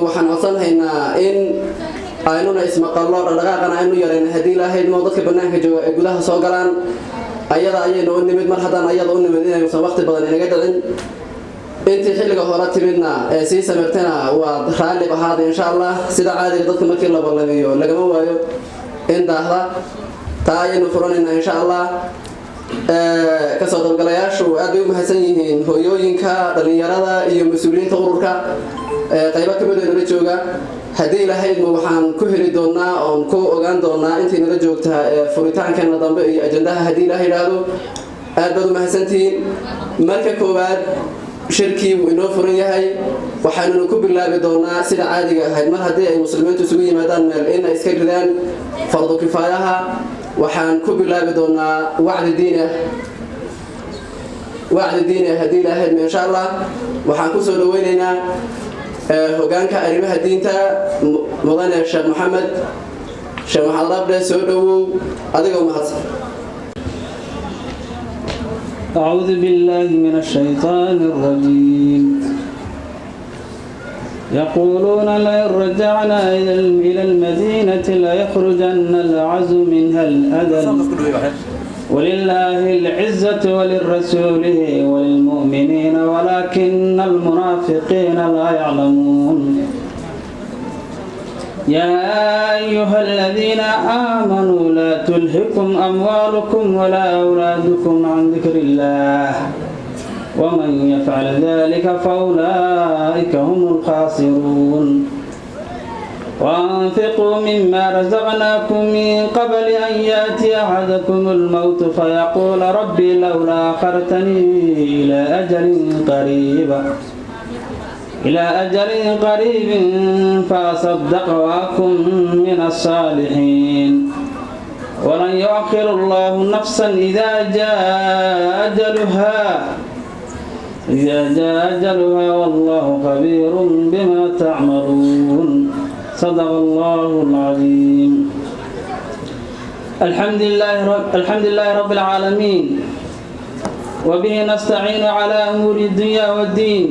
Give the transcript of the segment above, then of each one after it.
Waxaan codsanhaynaa in aynuna ismaqallo, dhaqdhaqaaqana aynu yarayna haddii lahaydmo dadka bannaanka jooga ee gudaha soo galaan. Ayada ayaynu u nimid. Mar haddaan ayada u nimid, inaynusan waqti badan inaga dhicin. Intii xilliga hore timidna ee sii samirtana waad raalli ahaada, insha Allah. Sida caadiga dadka markii la ballamiyo lagama waayo in daahda. Taa ayaynu furanaynaa, insha Allah. Kasoo qaybgalayaashu aad bay u mahadsan yihiin, hooyooyinka, dhalinyarada iyo mas-uuliyiinta ururka qaybo ka mid nala jooga. Haddii lahaydma waxaan ku heli doonaa oon ku ogaan doonaa intay nala joogtaa furitaankana dambe iyo ajandaha, haddii ilaah yidhaahdo. Aad baad u mahadsantihiin. Marka koowaad, shirkii wuu inoo furan yahay. Waxaanuna ku bilaabi doonaa sida caadiga ahayd, mar haddii ay muslimiintu isugu yimaadaan meel, in ay iska ridaan fardu kifaayaha. Waxaan ku bilaabi doonaa wacdi diin ah, wacdi diini ah, haddii ilaahaydma, insha Allah. Waxaan kusoo dhaweynaynaa hogaanka arrimaha diinta, mudane Sheekh Maxamed, Sheekh Maxamed Rabdhe. Soo dhowow adigoo mahadsan. أعوذ بالله من الشيطان الرجيم. يقولون لئن رجعنا إلى المدينة ليخرجن الأعز منها الأذل. ولله العزة ولرسوله وللمؤمنين ولكن المنافقين لا يعلمون. يا أيها الذين آمنوا لا تلهكم أموالكم ولا أولادكم عن ذكر الله ومن يفعل ذلك فأولئك هم الخاسرون. وأنفقوا مما رزقناكم من قبل أن يأتي أحدكم الموت فيقول ربي لولا أخرتني إلى أجل قريب فأصدق وأكن من الصالحين. ولن يؤخر الله نفسا إذا جاء أجلها، والله خبير بما تعملون. صدق الله العظيم. الحمد لله رب العالمين، وبه نستعين على أمور الدنيا والدين،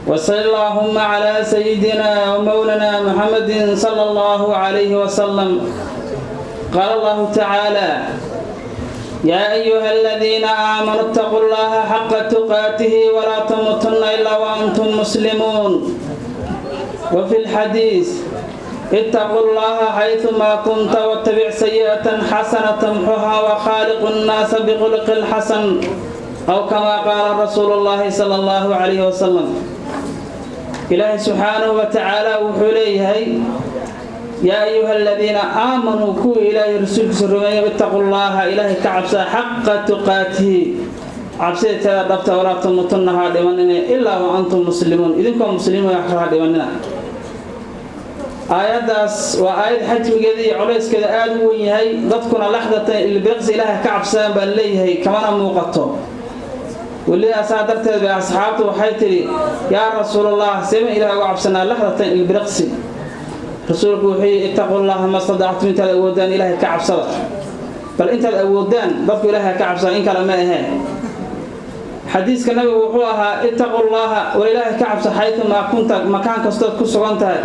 وصلى اللهم على سيدنا ومولانا محمد صلى الله عليه وسلم. قال الله تعالى: يا أيها الذين آمنوا اتقوا الله حق تقاته ولا تموتن إلا وأنتم مسلمون. وفي الحديث: اتقوا الله حيثما كنت واتبع سيئة حسنة تمحها وخالق الناس بخلق الحسن، أو كما قال رسول الله صلى الله عليه وسلم. إلهي سبحانه وتعالى وحليه: يا أيها الذين آمنوا، كو إلهي رسولك سرمي، اتقوا الله، إلهي كعبسا، حق تقاته، cabsida dhabta، ولا تموتن، ha dhimanina، إلا وأنتم مسلمون، idinkoo muslimiin ha dhimanina. Aayaddaas waa aayad xajmigeeda iyo culayskeeda aada u weyn yahay. Dadkuna laxdatan ilbeeqsi ilaahay ka cabsadaan baa leeyahay, kamana muuqato welidaasaa darteed bay asxaabtu waxay tidhi: "Yaa rasuulallah, seema ilahay uga cabsanaa laxdatan ilbiriqsi?" Rasuulku wuxuu yidhi: "اتقوا الله ما استطعتم." Intaad awoodaan ilaahay ka cabsada. Bal intaad awoodaan dadku ilaahay ka cabsada, in kale ma aheen. Xadiiska nabigu wuxuu ahaa: "اتقوا الله", war ilaahay ka cabsa, "حيثما كنت", makaan kastood ku sugan tahay.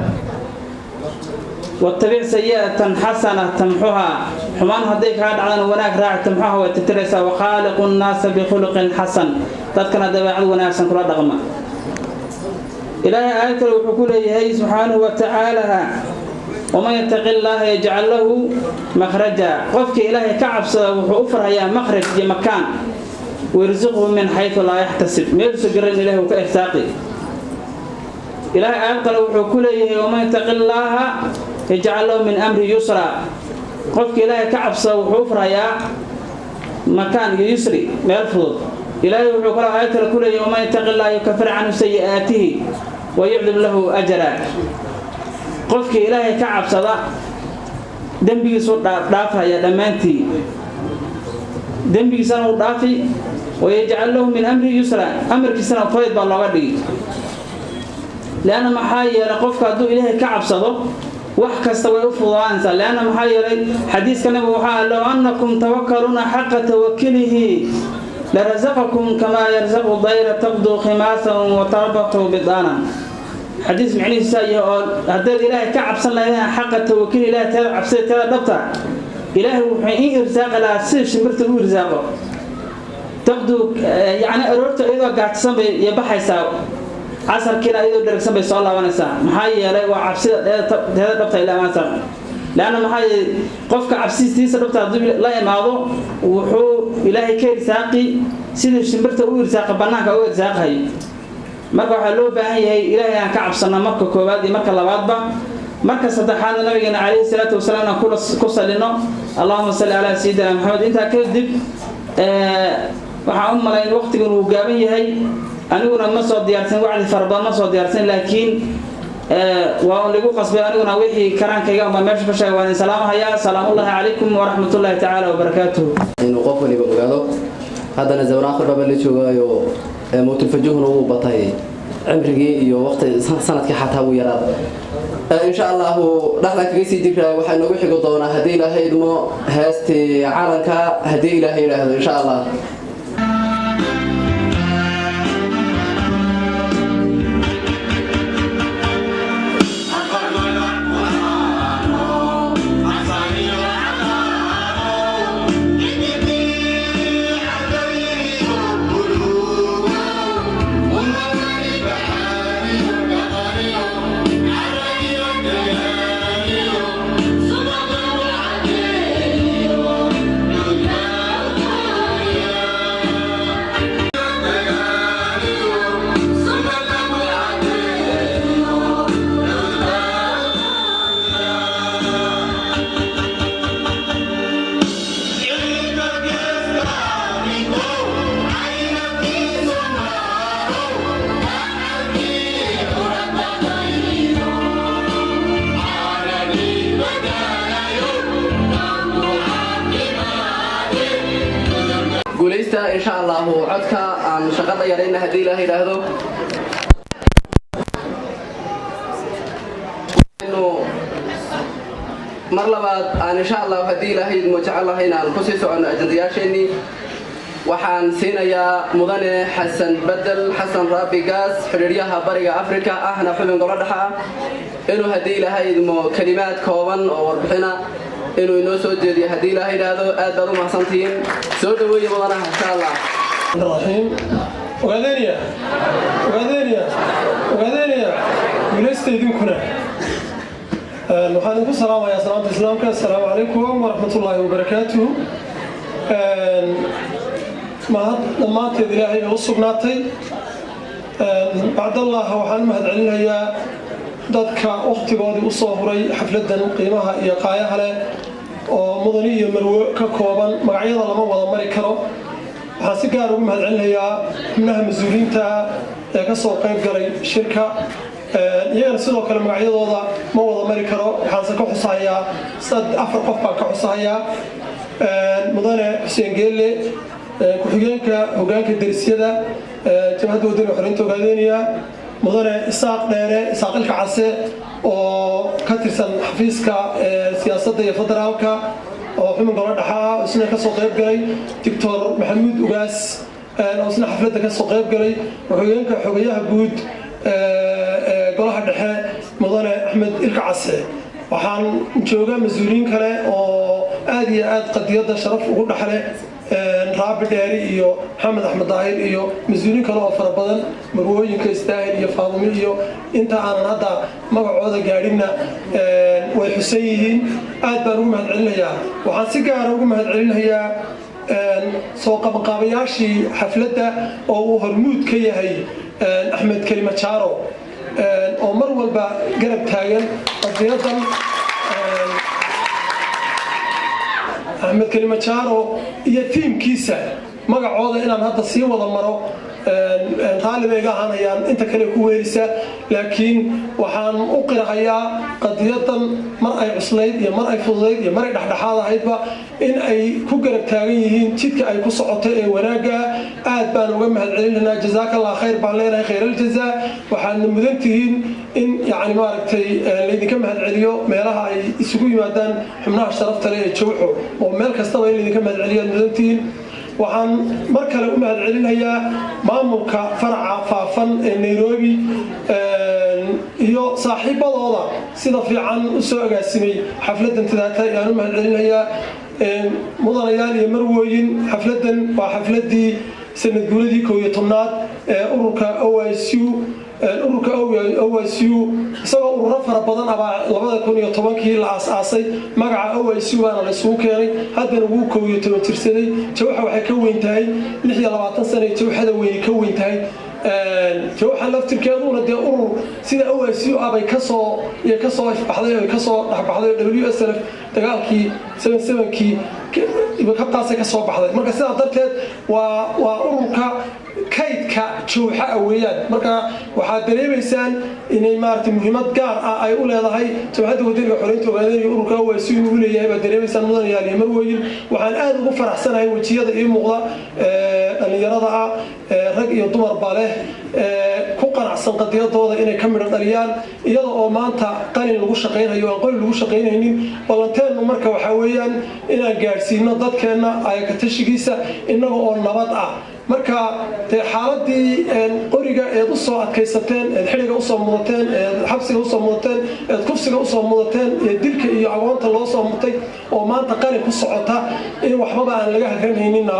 "واتبع سيئة حسنة تمحها", xumaan hadday kaa dhacdana wanaag raaci, تمحها, way tirtiraysaa. "وخالق الناس بخلق حسن", dadkana dabeecad wanaagsan kula dhaqma. Ilaahay aayad kale wuxuu ku leeyahay subxaanahu wa tacaala: "ومن يتق الله يجعل له مخرجا." Qofkii ilaahay ka cabsada wuxuu u farhayaa makhraj iyo makaan. "ويرزقه من حيث لا يحتسب", meelsu garan ilahay uu ka irsaaqi. Ilaahay aayad kale wuxuu ku leeyahay: "ومن يتق الله يجعل له من أمره يسرا." Qofkii ilaahay ka cabsada wuxuu u farhayaa makaan iyo yusri, meel fudud. Ilaahay wuxuu kaloo aayad kale ku leeyahay: "ومن يتق الله يكفر عنه سيئاته ويعظم له أجرا." Qofkii ilaahay ka cabsada dembigiisu dhaafaya dhammaantii, dembigiisana uu dhaafi. "ويجعل له من أمره يسرا", amarkiisana fayd baa looga dhigi. Leanna maxaa yeelay, qofka hadduu ilaahay ka cabsado wax kasta way u fududaanaysaa. Leanna maxaa yeelay, xadiiska nabigu waxaa: "لو أنكم توكلون حق توكله لرزقكم كما يرزق الطير تغدو خماصا وتربح بطانا." Xadiis micnihiisa iyo oo haddaad Ilaahay ka cabsan lahaydeen xaqa tawakil, Ilaahay teeda cabsida teeda dhabta, Ilaahay wuxuu in irsaaqi lahaa sida shimbirta u irsaaqo. Taqdu, yacni aroorta iyadoo gaajsan bay iyo baxaysaa, casarkiina iyadoo dheragsan bay soo laabanaysaa. Maxaa yeelay, waa cabsida teeda dhabta ay la imaanaysaa. Leanna maxaa yeelay, qofka cabsistiisa dhabta hadduu la imaado, wuxuu Ilaahay ka irsaaqi sidii shimbirta u irsaaqa, bannaanka u irsaaqahayo. Marka waxaa loo baahan yahay Ilaahay aan ka cabsano marka koowaad iyo marka labaadba, marka saddexaadna nabigeena calayhi salaatu wasalaam aan ku salino. Allahuma salli calaa sayidina Maxamed. Intaa kadib, waxaan u malayn waqtigan uu gaaban yahay. Aniguna ma soo diyaarsan wacdi fara badan, ma soo diyaarsan, laakiin waa un ligu qasbay. Aniguna wixii karaankayga unbaa meesha ka sheegay. Waan idin salaamahayaa. Salaamullahi calaykum waraxmatullahi tacaala wabarakaatuhu. Inuu qof waliba ogaado, haddana zaman aakhir baba la joogaayo, mowtulfajuhuna wuu batay, cimrigii iyo waqti sanadkii xataa wuu yaraaday. Insha Allahu dhexdan kaga sii jiraa. Waxaa inoogu xigi doonaa, haddii Ilaahay idmo, heestii calanka, haddii Ilaahay yidhaahdo, insha Allah. Guulaysta insha Allahu. Codka aan shaqada yarayna, haddii Ilaah yidhaahdo. Mar labaad aan insha Allahu, haddii Ilaahay idmo, jecelahay inaan kusii soconno ajandayaasheennii. Waxaan siinayaa mudane Xasan Bedel Xasan Raabi Gaas, xidhiiryaha Bariga Afrika, ahna xubin golo dhexa ah, inuu, haddii Ilaahay idmo, kelimaad kooban oo warbixina inuu inoo soo jeediyo, haddii Ilaahay yidhaahdo. Aad baad u mahadsantihiin. Soo dhaweeye mudanaha, insha Allah. الرحيم. Ogaadeenaya, ogaadeenaya, ogaadeenaya, guulaysta idinkuna. Waxaan idinku salaamayaa salaamta Islaamka. Assalaamu calaykum waraxmatullaahi wabarakaatuhu. Mahad dhammaanteed Ilaahay bay u sugnaatay. Bacdallah, waxaan u mahad celinayaa dadka wakhtigoodii u soo huray xafladan qiimaha iyo qaayaha leh, oo mudani iyo marwo ka kooban. Magacyada lama wada mari karo. Waxaan si gaar ugu mahad celinayaa xubnaha mas-uuliyiinta ee ka soo qayb galay shirka. Iyagana sidoo kale magacyadooda ma wada mari karo. Waxaanse ka xusahayaa afar qof baan ka xusahayaa: mudane Xuseen Geelle, ku-xigeenka hogaanka derisyada Jabhadda Wadani Xoreynta Ogaadeynaya; mudane Isaaq Dheere, Isaaq Ilka Case, oo ka tirsan xafiiska siyaasadda iyo federaalka oo xubin golo dhexa ah, isna ka soo qayb galay; Doctor Maxamuud Ugaas, oo isna xafladda ka soo qayb galay; ku-xigeenka xogayaha guud ee golaha dhexe, mudane Axmed Ilka Case. Waxaan joogaa mas-uuliyiin kale oo aad iyo aad qadiyadda sharaf ugu dhexle, Raabi Dheeri iyo Maxamed Axmed Daahir iyo mas-uuliyiin kale oo fara badan, marwooyinka Istaahil iyo Faadumi iyo inta aanan hadda magacooda gaadhinna way xusan yihiin. Aad baan ugu mahad celinayaa. Waxaan si gaara ugu mahad celinayaa soo qabanqaabayaashii xafladda, oo uu hormuud ka yahay Axmed Kelimajaaro, oo mar walba garab taagan qadiyadan. Axmed Kelimajaaro iyo tiimkiisa, magacooda inaan hadda sii wada maro raalli bay iga ahaanayaan inta kale ku weelisa, laakiin waxaan u qirahayaa qadiyadan mar ay cuslayd iyo mar ay fududayd iyo mar ay dhexdhexaad ahaydba in ay ku garab taagan yihiin jidka ay ku socotay ee wanaagga. Aad baan uga mahad celinaynaa. Jazaaka Allah khayr baan leenahay, khayr aljazaa. Waxaadna mudan tihiin in yani maaragtay laydinka mahad celiyo meelaha ay isugu yimaadaan xubnaha sharafta leh ee Jawxo, oo meel kastaba in laydinka mahad celiyo aad mudan tihiin. Waxaan mar kale u mahad celinayaa maamulka faraca Faafan ee Nairobi. Iyo saaxiibadooda sida fiican u soo agaasimay xafladan tidaata ayaan u mahad celinayaa. Mudanayaal iyo marwooyin, xafladan waa xafladii sanad guuradii 11aad ee ururka OYSU. Ururka OYSU isagoo ururo fara badan abaa 2010kii la aas-aasay. Magaca OYSU baana la isugu keenay. Haddana wuu 11 jirsaday. Jawxa waxay ka weyn tahay 26 sana. Jawxada weyni ka weyn tahay. Jawxa laftirkeeduna dee urur sida OYSU ah bay kasoo ifbaxday oo kasoo dhexbaxday. WSLF dagaalkii 77kii kabtaasay kasoo baxday. Marka sidaa darteed waa ururka kaydka jawxa ah weeyaan. Marka waxaad dareemaysaan inay maaragtay muhiimad gaar ah ay u leedahay Jabhadda Wadaniga Xoreynta Ogaadeen iyo ururka OYSU inuu leeyahay baad dareemaysaan. Mudanayaal iyo marwooyin, waxaan aad ugu faraxsanahay wejiyada ii muuqda, dhallinyarada ah, rag iyo dumarba leh, ku qanacsan qadiyadooda inay ka midho dhaliyaan, iyada oo maanta qalin lagu shaqaynhayo, aan qoli lagu shaqaynaynin. Ballanteennu marka waxaa weeyaan inaan gaadhsiino dadkeenna ayakatashigiisa innaga oo nabad ah. Marka dee xaaladii qoriga eed usoo adkaysateen, eed xidhiga usoo mudateen, eed xabsiga usoo mudateen, eed kufsiga usoo mudateen, ee dilka iyo agoonta loo soo mutay, oo maanta qalin ku socota, in waxbaba aan laga hakranhaynina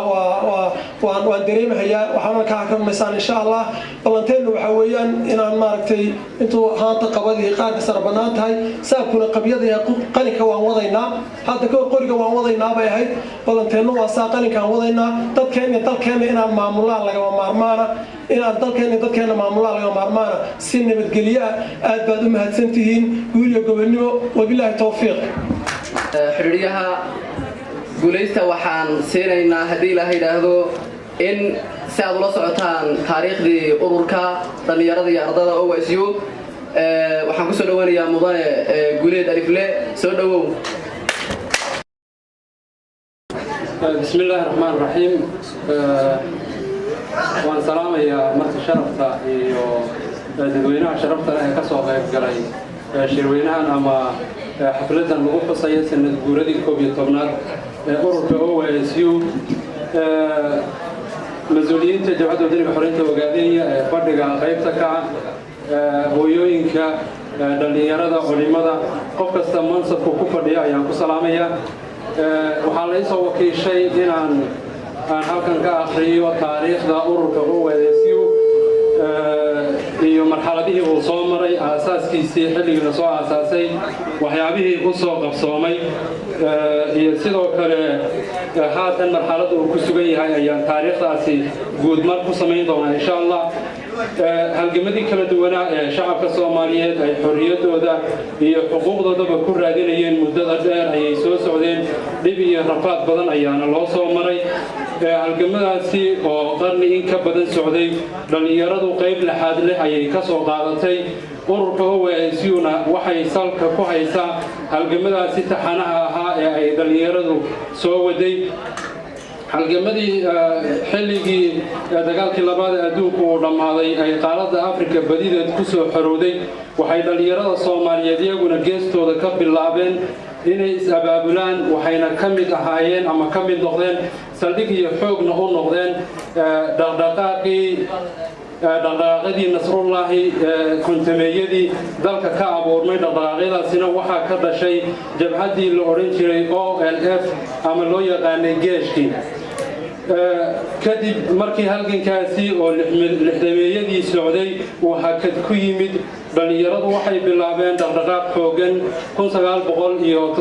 waan dareemahayaa. Waxaana ka hakranmaysaan, insha Allah. Ballanteennu waxaa weeyaan inaan maaragtay intuu haanta qabad iyo qaarka sara bannaan tahay, saabkuna qabyada iyo qalinka waan wadaynaa. Hadda kahor qoriga waan wadaynaa bay ahayd. Ballanteennu waa saa, qalinkaan wadaynaa. Dadkeenna, dalkeenna inaan maamulaan lagama maarmaana. Inaan dalkeenna, dadkeenna maamulaan lagama maarmaana si nabadgelyo ah. Aad baad u mahadsantihiin. Guul iyo gobonnimo. Wabilaahi towfiiq. Xidhiidhyaha guulaysta waxaan siinaynaa, haddii Ilaaha yidhaahdo, in si aad ula socotaan taariikhdii ururka dhallinyarada iyo ardada OSU. Waxaan kusoo dhawanayaa mudane Guuleed Alifle. Soo dhowow. Bismi illaahi raxmaan raxiim. Waan salaamayaa marka sharafta iyo dadweynaha sharafta leh ee ka soo qayb galay shirweynahan ama xafladan lagu xusayo sanad guuradii 11aad ee ururka OSU, mas-uuliyiinta Jabhadda Wadaniga Xoreynta Ogaadenya ee fadhiga qaybta ka ah, hooyooyinka, dhallinyarada, culimada, qof kasta mansabku ku fadhiya ayaan ku salaamayaa. Waxaa la isoo wakiishay inaan aan halkan ka akhriyo taariikhda ururka OSU iyo marxaladihii uu soo maray, aasaaskiisii, xilligii la soo aasaasay, waxyaabihii ku soo qabsoomay, iyo sidoo kale haatan marxaladda uu ku sugan yahay ayaan taariikhdaasi guudmar ku samayn doonaa, insha Allah. Halgamadii kala duwanaa ee shacabka Soomaaliyeed ay xorriyaddooda iyo xuquuqdoodaba ku raadinayeen muddada dheer ayay soo socdeen. Dhib iyo rafaad badan ayaana loo soo maray. Halgamadaasi oo qarni in ka badan socday, dhallinyaradu qayb laxaad leh ayay ka soo qaadatay. Ururka OSU-na waxay salka ku haysaa halgamadaasi taxanaha ahaa ee ay dhallinyaradu soo waday. Halgamadii xilligii dagaalkii labaad ee adduunku uu dhammaaday, ay qaaradda Afrika badideed ku soo xorowday, waxay dhallinyarada Soomaaliyeed iyaguna geestooda ka bilaabeen inay is-abaabulaan, waxayna ka mid ahaayeen ama ka mid noqdeen, saldhig iyo xoogna u noqdeen dhaqdhaqaaqii dhaqdhaqaaqyadii Nasrullaahi kontameeyadii dalka ka abuurmay. Dhaqdhaqaaqyadaasina waxaa ka dhashay jabhaddii la odhan jiray OLF ama loo yaqaanay Geeshkii. Kadib markii halgankaasi oo lixdameeyadii socday uu hakad ku yimid, dhallinyaradu waxay bilaabeen dhaqdhaqaaq xoogan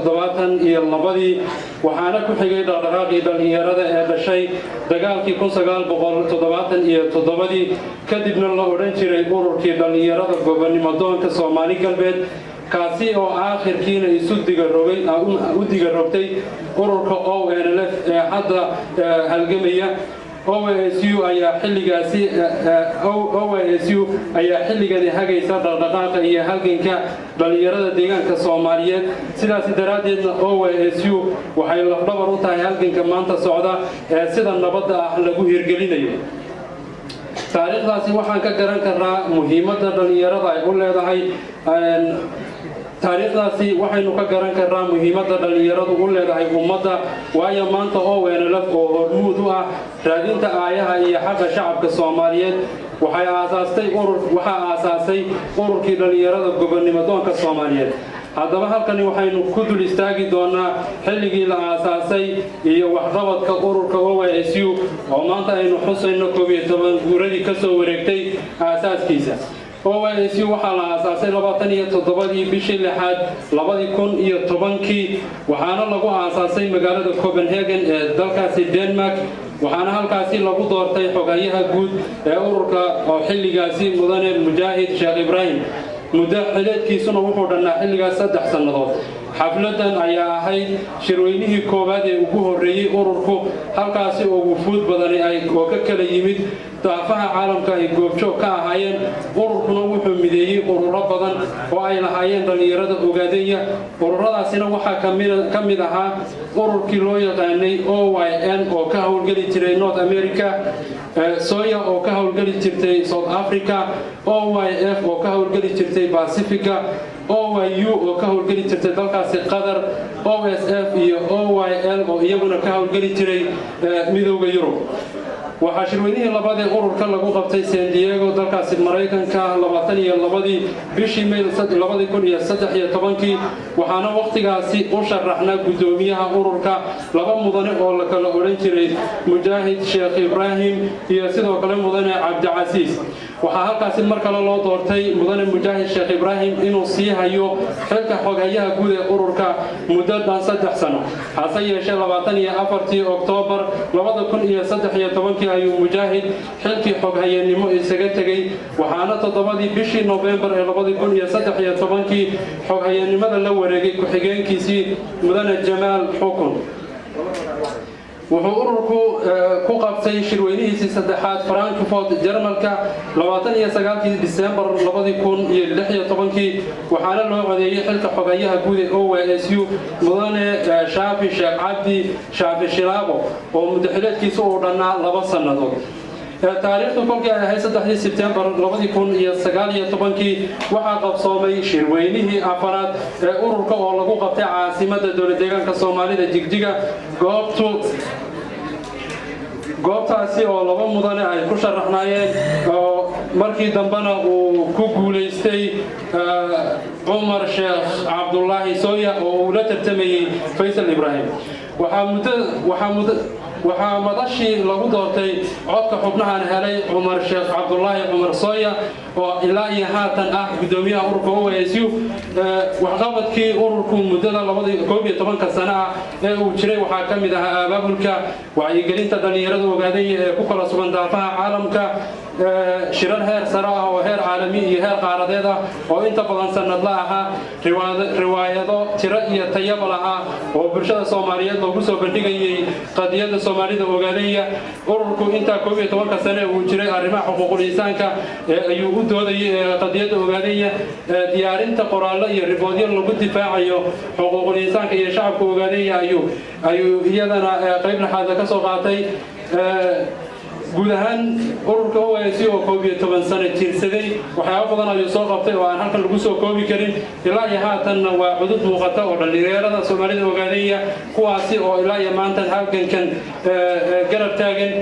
1972dii. Waxaana ku xigay dhaqdhaqaaqii dhallinyarada ee dhashay dagaalkii 1977dii, kadibna la odhan jiray Ururkii Dhallinyarada Gobonnimo Doonka Soomaali Galbeed, kaasi oo aakhirkiina isu u digarogtay ururka ONLF ee hadda halgamaya. OSU ayaa xilligaasi OSU ayaa xilligani hagaysa dhaqdhaqaaqa iyo halganka dhallinyarada deegaanka Soomaaliyeed. Sidaasi daraaddeedna OSU waxay lafdhabar u tahay halganka maanta socda ee sida nabadda ah lagu hirgelinayo. Taariikhdaasi waxaan ka garan karnaa muhiimadda dhallinyarada ay u leedahay. Taariikhdaasi waxaynu ka garan karnaa muhiimadda dhallinyaradu u leedahay ummadda, waayo maanta ONLF oo hormuud u ah raadinta aayaha iyo xaqa shacabka Soomaaliyeed. Waxay aasaastay urur, waxaa aasaasay Ururkii Dhallinyarada Gobonnimo Doonka Soomaaliyeed. Haddaba halkani waxaynu ku dul istaagi doonaa xilligii la aasaasay iyo waxqabadka ururka OYSU, oo maanta aynu xusayno 11 guuradii ka soo wareegtay aasaaskiisa. OYSU waxaa la aasaasay 27-dii bishii lixaad 2010-kii, waxaana lagu aasaasay magaalada Copenhagen ee dalkaasi Denmark, waxaana halkaasi lagu doortay xogayaha guud ee ururka oo xilligaasi mudane Mujaahid Sheekh Ibraahim. Muddo xileedkiisuna wuxuu dhannaa xilligaas 3 sannadood. Xafladan ayaa ahayd shirweynihii koowaad ee ugu horreeyey ururku, halkaasi oo wufuud badani ay oo ka kala yimid daafaha caalamka ay goobjoog ka ahaayeen. Ururkuna wuxuu mideeyey ururo badan oo ay lahaayeen dhallinyarada Ogaadenya. Ururadaasina waxaa ka mid ahaa ururkii loo yaqaanay OYN oo ka howlgeli jiray North America, SOYA oo ka howlgeli jirtay South Africa, OYF oo ka howlgeli jirtay Pacifica, OYU oo ka howlgeli jirtay dalkaasi Qatar, OSF iyo OYL oo iyaguna ka howlgeli jiray Midowda Yurub. Waxaa shirweynihii labaad ee ururka lagu qabtay San Diego, dalkaasi Maraykanka, 22-dii bishii May 2013-kii, waxaana wakhtigaasi u sharaxnaa guddoomiyaha ururka laba mudane oo la kala odhan jiray Mujaahid Sheekh Ibraahim iyo sidoo kale mudane Cabdicasiis. Waxaa halkaasi mar kale loo doortay mudane Mujaahid Sheekh Ibraahim inuu sii hayo xilka xoghayaha guud ee ururka muddo dhan 3 sano. Hase yeeshee, 24-tii Oktoobar 2013-kii ayuu Mujaahid xilkii xoghayanimo isaga tegey, waxaana 7-dii bishii Noofembar ee 2013-kii xoghayanimada la wareegay ku-xigeenkiisii, mudane Jamaal Xukun. Wuxuu ururku ku qabtay shirweynihiisii saddexaad Frankfurt, Jarmalka, 29-kii Disembar 2016-kii, waxaana loo codeeyey xilka xogayaha guud ee OYSU mudane Shaafi Sheekh Cabdi Shaafi Shilaabo, oo muddaxileedkiisa uu dhannaa 2 sannadood. Taariikhdu kolkii ay ahayd 3-dii Sebtembar 2019-kii waxaa qabsoomay shirweynihii afaraad ee ururka oo lagu qabtay caasimadda dowlad deegaanka Soomaalida, Jigjiga. Goobtu goobtaasi oo laba mudane ay ku sharaxnaayeen, oo markii dambena uu ku guulaystay Cumar Sheekh Cabdulaahi Sooya oo uu la tartamayey Faysal Ibraahim. Waxaa madashii lagu doortay codka xubnahan helay Cumar Sheekh Cabdulaahi Cumar Sooya, oo ilaa iyo haatan ah guddoomiyaha ururka OSU. Waxqabadkii ururku muddada 11-ka sano ah ee uu jiray waxaa ka mid ahaa abaabulka wacyigelinta dhallinyarada Ogaadaya ee ku kala sugan daafaha caalamka, shirar heer sare ah oo heer caalami iyo heer qaaradeed ah oo inta badan sanadla ahaa, riwaayado tiro iyo tayaba lahaa oo bulshada Soomaaliyeed loogu soo bandhigayay qadiyadda Soomaalida Ogaadaya. Ururku intaa 11-ka sane uu jiray arrimaha xuquuqul insaanka ayuu u doodayay ee qadiyadda Ogaadaya, diyaarinta qoraallo iyo riboodyo lagu difaacayo xuquuqul insaanka iyo shacabka Ogaadaya ayuu iyadana qayb laxaada ka soo qaatay. Guud ahaan ururka OIC oo 11 sano jiirsaday waxyaabo badan ayuu soo qabtay oo aan halkan lagu soo koobi karin. Ilaa iyo haatanna waa cudud muuqata oo dhallinyarada Soomaalida Ogaadaya, kuwaasi oo ilaa iyo maanta halgankan garab taagan.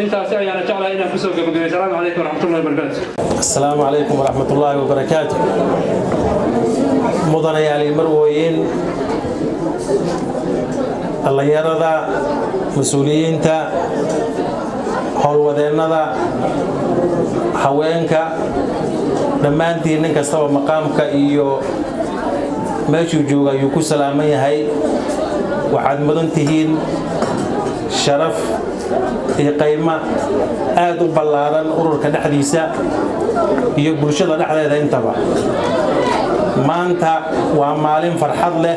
Intaasi ayaana jeclahay inaan kusoo gabagabay. Asalaamu calaykum waraxmatullahi wabarakaatu. Asalaamu calaykum waraxmatullaahi wabarakaatu. Mudanayaal, marwooyin, dhallinyarada, mas-uuliyiinta, howlwadeennada, haweenka, dhammaantiin nin kastaba maqaamka iyo meeshuu jooga ayuu ku salaaman yahay. Waxaad mudan tihiin sharaf iyo qaymo aad u ballaaran ururka dhexdiisa iyo bulshada dhexdeeda intaba. Maanta waa maalin farxad leh,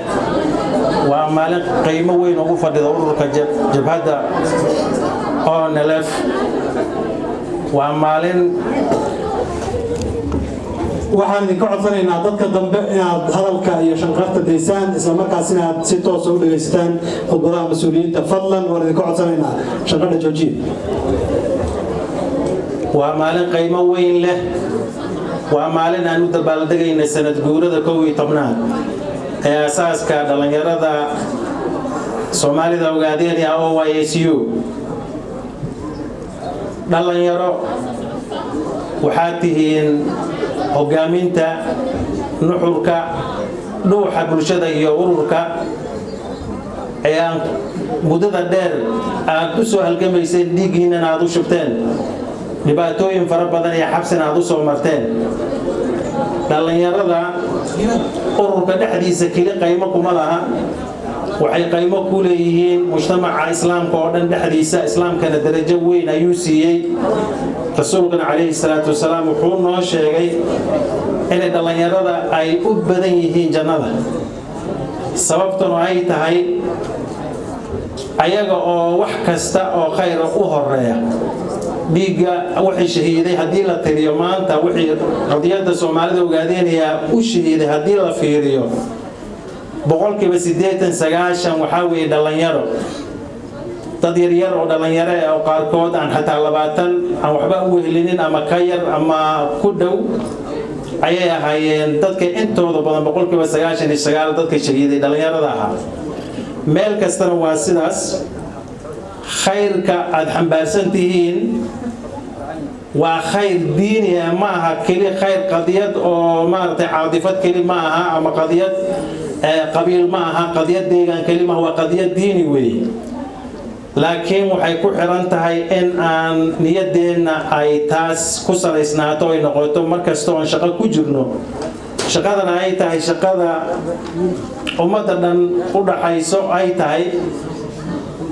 waa maalin qiimo weyn ugu fadhida ururka Jabhadda ONLF. Waa maalin Waxaan idinka codsanaynaa dadka dambe inaad hadalka iyo shanqarta daysaan, islamarkaas inaad si toosa u dhegaysataan khudbadaha mas-uuliyiinta. Fadlan, waan idinka codsanaynaa, shanqadha joojiya. Waa maalin qiimo weyn leh, waa maalin aan u dabaaldegayna sanad guurada 11-aad ee asaaska dhallinyarada Soomaalida Ogaadeenaya, OYSU. Dhallinyaro. Waxaad tihiin hogaaminta, nuxurka, dhuuxa bulshada iyo ururka ee aan muddada dheer aad u soo halgamayseen, dhiiggiinana aad u shubteen, dhibaatooyin fara badan iyo xabsina aad u soo marteen. Dhallinyarada ururka dhexdiisa keli qaymo kuma laha, waxay qaymo ku leeyihiin mujtamaca Islaamka oo dhan dhexdiisa. Islaamkana darajo weyn ayuu siiyey. Rasuulkana calayhi salaatu wasalaam wuxuu noo sheegay inay dhallinyarada ay u badan yihiin jannada, sababtuna ay tahay ayaga oo wax kasta oo khayra u horeeya. Dhiigga wixii shahiiday haddii la tiriyo maanta, wixii qadiyadda Soomaalida Ogaadeenayaa u shahiiday haddii la fiiriyo, 80%, 90% waxaa weeye dhallinyaro, dad yaryar oo dhallinyaro eh oo qaarkood aan xataa 20 aan waxba u wehelinin ama ka yar ama ku dhow ayay ahaayeen. Dadka intooda badan, 99%, dadka shahiiday dhallinyarada ahaa. Meel kastana waa sidaas. Khayrka aada xambaarsan tihiin waa khayr diini ah, ma aha keli khayr qadiyad oo maaragtay caadifad keli ma aha ama qadiyad qabiil ma aha, qadiyad deegaan keli maaha, waa qadiyad diini weeye. Laakiin waxay ku xiran tahay in aan niyaddeenna ay taas ku salaysnaato, ay noqoto mar kasta oon shaqo ku jirno, shaqadana ay tahay shaqada ummadda dhan u dhaxayso ay tahay.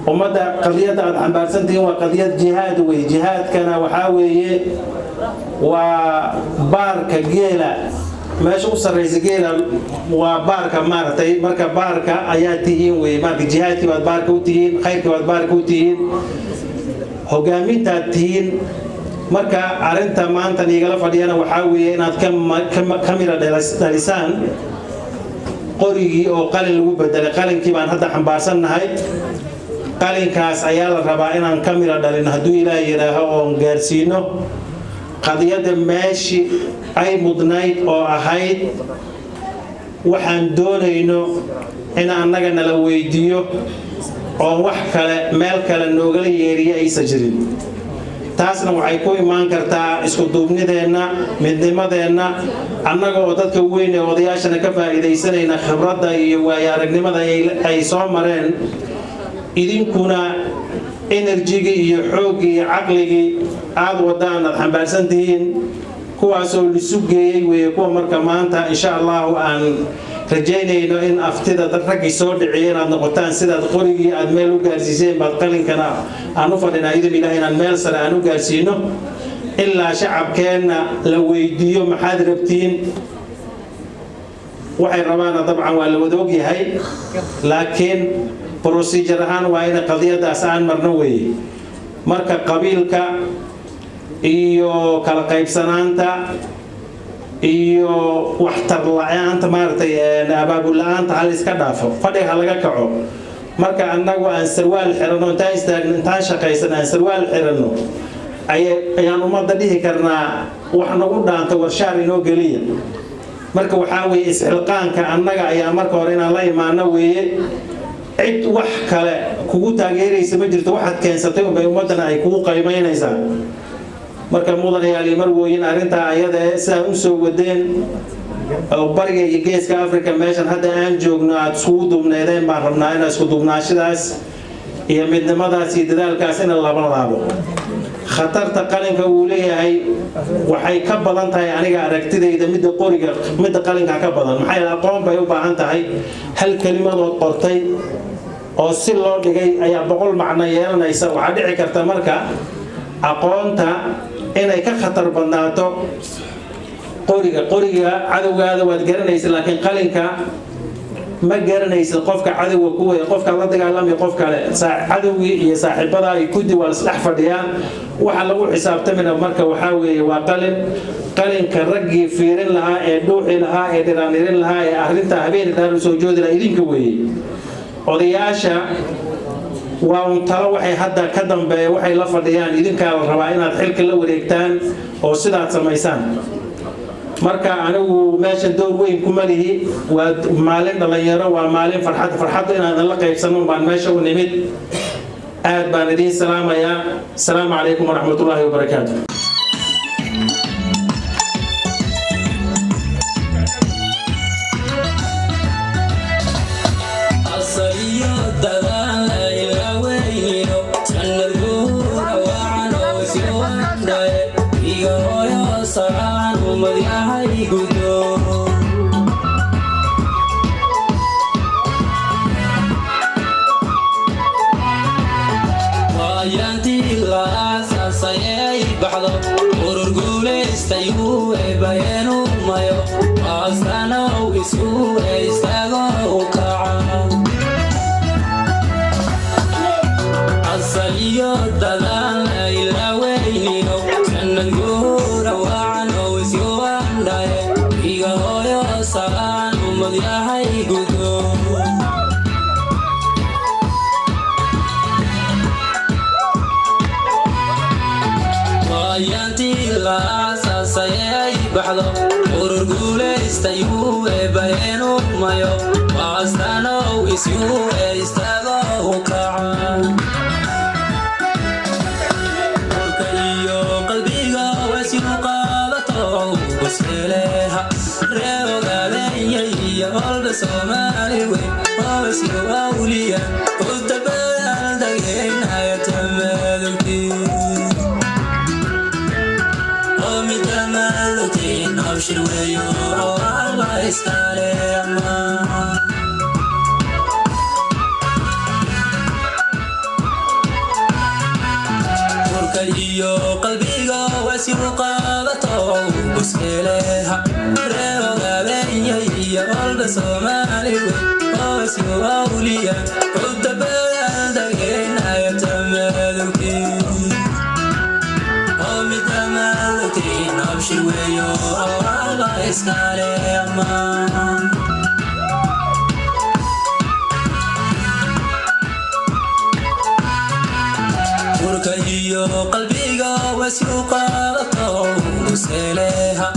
Ummadda qadiyadda aada xambaarsantihiin waa qadiyad jihaad wey. Jihaadkana waxaa weeye waa baarka geela, meesha u sarraysa geela waa baarka maaragtay. Marka baarka ayaa tihiin wey. Marka jihaadkii baad baarka u tihiin, khayrkii baad baarka u tihiin, hogaamintaad tihiin. Marka arrinta maanta niigala fadhiyana waxaa weeye inaad ka mira dhalisaan qorigii oo qalin lagu bedelay. Qalinkii baan hadda xambaarsannahay. Qalinkaas ayaa la rabaa inaan ka mira dhalin, hadduu Ilaah yidhaaho, oon gaarsiino qadiyadda meeshii ay mudnayd oo ahayd waxaan doonayno in annaga nala weydiiyo oo wax kale meel kale noogala yeeriya aysan jirin. Taasna waxay ku imaan kartaa isku duubnideenna, midnimadeenna, annaga oo dadka weyn ee odayaashana ka faa'iidaysanayna khibradda iyo waayo aragnimada ay soo mareen, idinkuna energy-gii iyo xooggii iyo caqligii aada wadaan aad xambaarsan tihiin, kuwaasoo lisu geeyey weeye kuwa. Marka maanta insha Allahu aan rajaynayno in aftida dad raggii soo dhiciya inaad noqotaan. Sidaad qorigii aad meel u gaarsiiseen baad qalinkana aan u fadhinaa, idin Ilaah, inaan meel sare aan u gaarsiino, ilaa shacabkeenna la weydiiyo maxaad rabtiin. Waxay rabaana dabcan waa la wada ogyahay, laakiin procedure ahaan waa in qadiyadaas aan marno weeye. Marka qabiilka iyo kala qaybsanaanta iyo waxtar la-aanta, maaragtay, abaabul la-aanta hal iska dhaafo, fadhiga ha laga kaco. Marka annagu aan sarwaal xiranno, intaan istaagno, intaan shaqaysan aan sarwaal xiranno, ayaan ummadda dhihi karnaa wax nagu dhaanta warshaar inoo geliya. Marka waxaa weeye isxilqaanka annaga ayaa marka hore inaan la imaano weeye. Cid wax kale kugu taageeraysa ma jirto, waxaad keensatay unbay ummaddana ay kugu qaymaynaysaa. Marka mudanayaal iyo marwooyin, arrintaa ayada ee sidaa u soo wadeen oo bariga iyo Geeska Africa meeshan hadda aan joogno aada iskugu duubneedeen baan rabnaa inaa isku duubnaashadaas iyo midnimadaas iyo dadaalkaas ina laban laabo. Khatarta qalinka uu leeyahay waxay ka badan tahay, aniga aragtidayda, midda qoriga, midda qalinka ka badan. Maxaa yeele aqoon bay u baahan tahay. Hal kelimadood qortay oo si loo dhigay ayaa 100 macno yeelanaysa. Waxaa dhici karta marka aqoonta inay ka khatar badnaato qoriga. Qoriga cadowgaada waad garanaysa, laakiin qalinka ma garanaysid qofka cadowga kuwaya, qofka la dagaalamay, qof kale, cadowgii iyo saaxiibada ay kuddi waa lasdhex fadhiyaa. Waxa lagu xisaabtamina marka waxaa weeye waa qalin. Qalinka raggii fiirin lahaa ee dhuuxi lahaa ee dhiraanirin lahaa ee arrinta habeen dhaar usoo joodi lahaa idinka weeye. Odayaasha waa un talo, waxay hadda ka dambeeya waxay la fadhiyaan idinkaa la rabaa inaad xilka la wareegtaan oo sidaad samaysaan. Marka anigu meeshan door weyn kuma lihi. Waa maalin dhallinyaro, waa maalin farxad. Farxadda inaadan la qaybsano baan meesha u nimid. Aad baan idiin salaamayaa. Asalaamu calaykum waraxmatullaahi wabarakaatu. Eebayeenu mayo astaanow isu istaago kaca asal iyo dadaal ilaaweynino sanad guura wacan oo isyoandhaye iga hooyo salaan ummad yahay gudo. Waayantii la aasaasay ay baxdo urur guulaystayuu eebbaheenu mayo waastaanow isyuu istaago kaca urka iyo qalbiga wasiu qaadato buseleha ree ogaadeeyay iyo olba Soomaali weyn oo awliya u dabaaldegeenaya tamadugtii abshir weeyo oo alla iskale amaan. Urka iyo qalbiga wasiu qaadato buskeleha ree ogaadeeyay iyo olba Soomaali weyn oo isyu awliya u dabaaldegeenaya tamadugtii abshir weeyo oo alla iskale amaan. Urka iyo qalbiga wasiu qaadato buseleha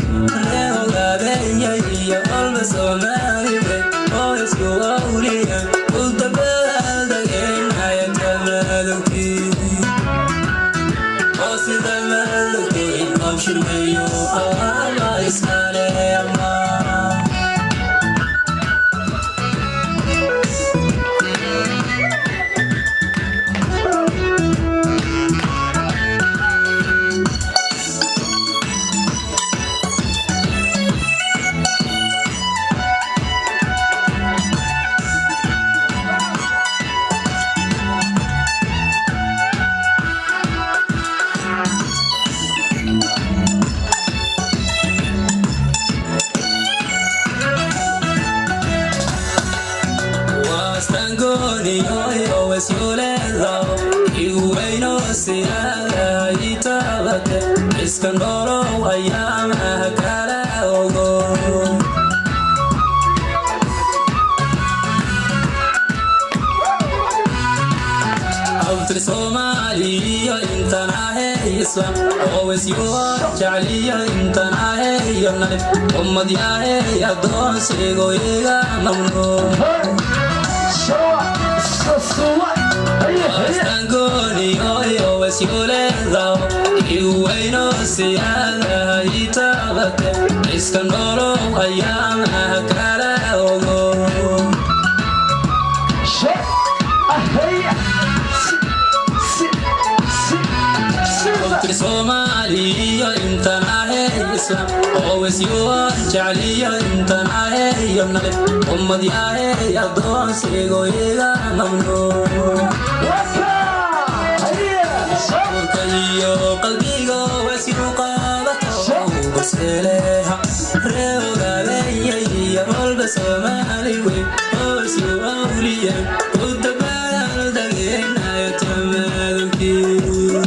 ree ogaadeeyay iyo olba Soomaali weyn oo isku awliya u dabaaldegeenaya tamadugtii oo sida madugtiin abshir weeyo alla iskale amaan. Iska nolow ayaamaha kala ogo. Abtir Soomaaliyo intan ahe islam oo isyuo jecliyo intan ahe iyo nalif ummad yahe adoonsigo iga mamnuuc. Iweyno siyaadaha itabate iska nolow ayaamaha kala ogo. Abtir Soomaaliyo intan ahe islam oo isyuo jecliyo intan ahe iyo nalif ummad yahe adoonsigo iga mamnuuc. Urka iyo qalbiga wasiu qaadato buseleha ree ogaadeeyay iyo olba Soomaali weyn oo isyu awliya u dabaaldegeenaya tamadugtii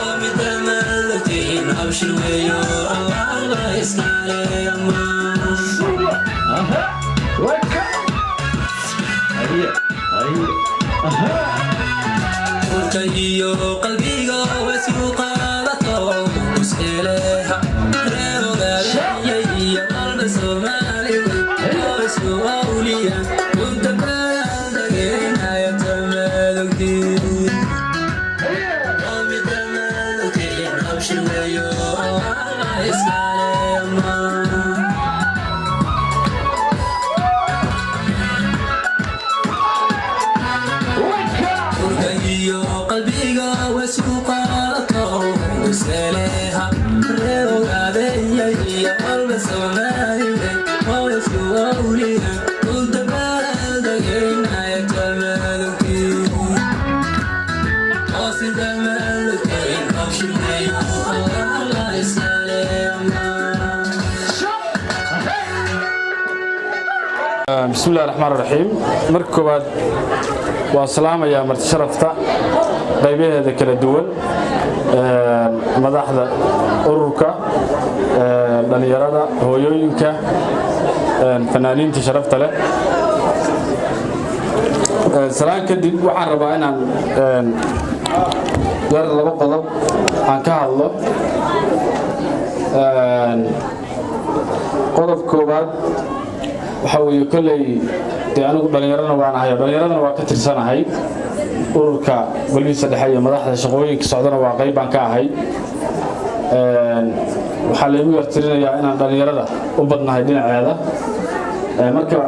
oo mid tamadugtiin abshir weeyo alla iskale amaan. Urka iyo qalbiga wasiu qaadato buseleha ree ogaadeeyay iyo olba Soomaali weyn oo isyu awliya u Bismi Illahi Raxmaan Raxiim. Marka koowaad waa salaamayaa marti sharafta qaybaheeda kala duwan, madaxda ururka dhallinyarada, hooyooyinka, fanaaniinta sharafta leh. Salaan kadib, waxaan rabaa inaan yar laba qodob aan ka hadlo. Qodob koowaad waxaa weeye, kolley dee anigu dhallinyarana waan ahay oo dhallinyaradana waa ka tirsanahay, ururka golihiisa dhexe iyo madaxda shaqooyinka socdana waa qayb baan ka ahay. Waxaa laygu yartirinayaa inaan dhallinyarada u badnahay dhinaceeda. Marka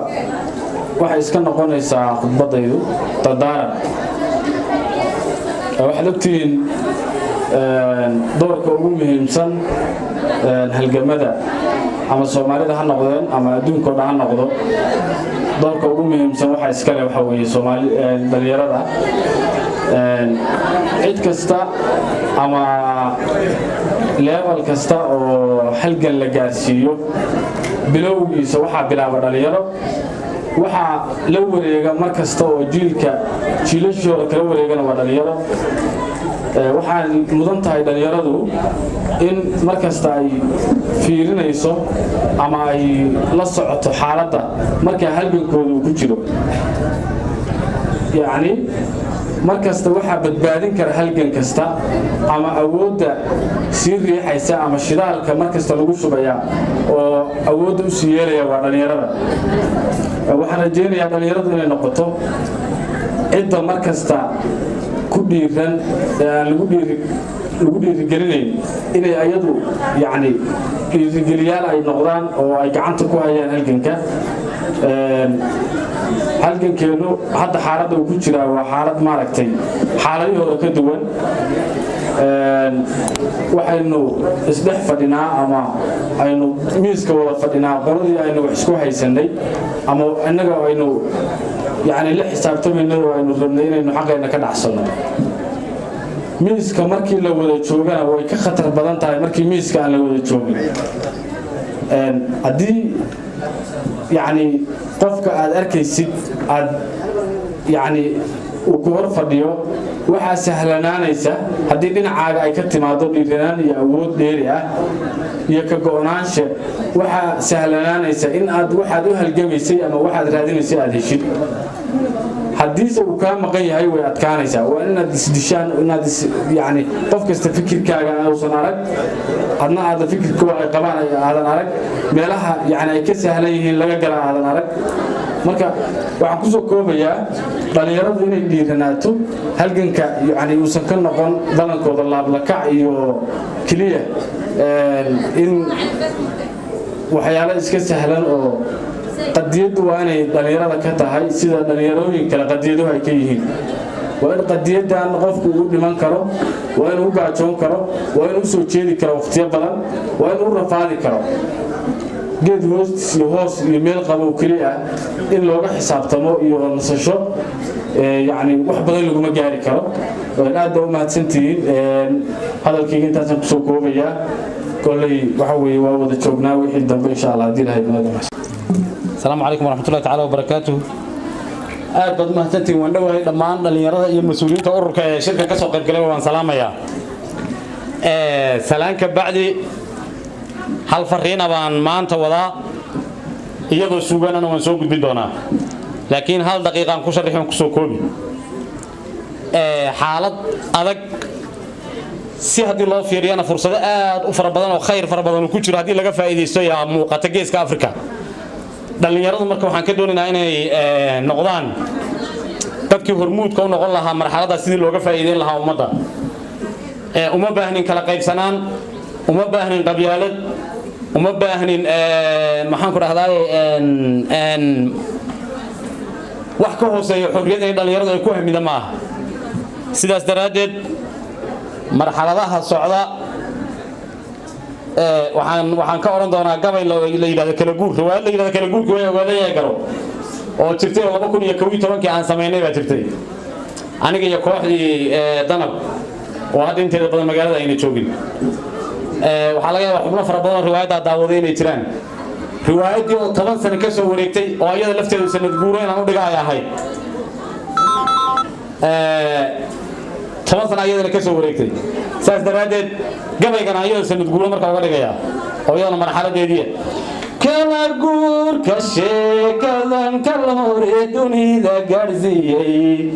waxay iska noqonaysaa khudbaddaydu dardaaran. Waxaad ogtihiin doorka ugu muhiimsan halgamada, ama Soomaalida ha noqdeen ama adduunka o dhan ha noqdo, doorka ugu muhiimsan waxa iskale waxa weeye Soomaali dhalinyarada. Cid kasta ama level kasta oo halgan la gaarsiiyo, bilowgiisa waxaa bilaaba dhalinyaro. Waxaa la wareega mar kasta oo jiilka jiilashooda kala wareegana waa dhalinyaro. Waxaan mudan tahay dhalinyaradu in mar kasta ay fiirinayso ama ay la socoto xaaladda markaa halgankooda uu ku jiro. Yacni mar kasta waxaa badbaadin kara halgan kasta ama awoodda sii riixaysa ama shidaalka mar kasta lagu shubayaa oo awoodda u sii yeelaya waa dhallinyarada. Waxaan rajaynayaa dhallinyaradu inay noqoto cidda mar kasta ku dhiiran ee aan lagu dhiirigelinayn inay ayadu yacni dhiirigeliyaal ay noqdaan oo ay gacanta ku hayaan halganka. Halgankeennu hadda xaaladda uu ku jiraa waa xaalad maaragtay xaaladihii hore ka duwan. Waxaynu isdhex fadhinaa ama aynu miiska wada fadhinaa qoladii aynu wax isku haysanay ama innaga aynu yacni la xisaabtamaynay oo aynu rabnay inaynu xaqeenna ka dhacsanno. Miiska markii la wada joogana way ka khatar badan tahay markii miiska aan la wada joogin. Haddii yacni qofka aad arkaysid aad yacni uu ku hor fadhiyo, waxaa sahlanaanaysa haddii dhinacaaga ay ka timaado dhiiranaan iyo awood dheeri ah iyo ka go'naansha, waxaa sahlanaanaysa in aad waxaad u halgamaysay ama waxaad raadinaysay aad heshid. Haddiise uu kaa maqan yahay, way adkaanaysaa. Waa inaad isdishaan, inaad yani qof kasta fikirkaaga uusan arag, adna aadan fikirkooda ay qabaan aadan arag, meelaha yani ay ka sahlan yihiin laga gala aadan arag. Marka waxaan kusoo koobayaa dhallinyaradu inay dhiiranaato, halganka yani uusan ka noqon badankooda laablakac iyo keliya in waxyaalo iska sahlan oo qadiyaddu waa inay dhallinyarada ka tahay sida dhallinyarooyin kale qadiyaduhu ay ka yihiin. Waa in qadiyaddan qofku uu dhiman karo, waa inuu u gaajoon karo, waa inuu usoo jeedi karo wakhtiyo badan, waa inuu u rafaadi karo. Geed hoostiis iyo hoos iyo meel qabow keliya in looga xisaabtamo iyo nasasho yacni wax badan laguma gaari karo. Aad baa u mahadsantihiin. Hadalkayga intaasaan kusoo koobayaa. Kolley waxa weeye waa wada joognaa wixii dambe, insha Allah, haddii Ilahay noo. Asalaamu calaykum waraxmatullahi tacaala wabarakaatuh. Aad baad u mahadsantihiin. Waan dhowahay. Dhammaan dhallinyarada iyo mas-uuliyiinta ururka ee shirkan ka soo qayb galay waan salaamayaa. Salaan ka bacdi, hal fariina baan maanta wadaa, iyadoo suuganana waan soo gudbin doonaa, laakiin hal daqiiqaan ku sharixi, waan kusoo koobi. Xaalad adag si haddii loo fiiriyana, fursado aad u fara badan oo khayr fara badan uu ku jiro haddii laga faa'iidaysto yaa muuqata Geeska Afrika. Dhallinyaradu marka waxaan ka doonaynaa inay noqdaan dadkii hormuudka u noqon lahaa marxaladda sidii looga faa'iideyn lahaa ummadda. Uma baahnin kala qaybsanaan, uma baahnin qabyaalad, uma baahnin, maxaan ku dhahdaay, wax ka hooseeya xorriyad inay dhallinyaradu ay ku hamida ma aha. Sidaas daraaddeed, marxaladaha socda waxaan ka odhan doonaa gabay la yidhahdo kala guur, riwaayad la yidhahdo kala guurki way ogaadaya garo oo jirtay oo 2011-kii aan samaynay baa jirtay, aniga iyo kooxdii Danab oo hadda inteeda badan magaalada ayna joogin. Waxaa laga yaabaa xubno fara badan oo riwaayaddaa daawaday inay jiraan. Riwaayaddii oo 10 sano ka soo wareegtay oo iyada lafteedu sanad guuro inaan u dhiga ay ahayd, 10 sano iyadana ka soo wareegtay. Saas daraaddeed gabaygan ayada sanad guuro markaa uga dhigayaa oo iyadana marxaladeediiya. Kala guurka sheekadan kala hore dunida gaadhsiiyey,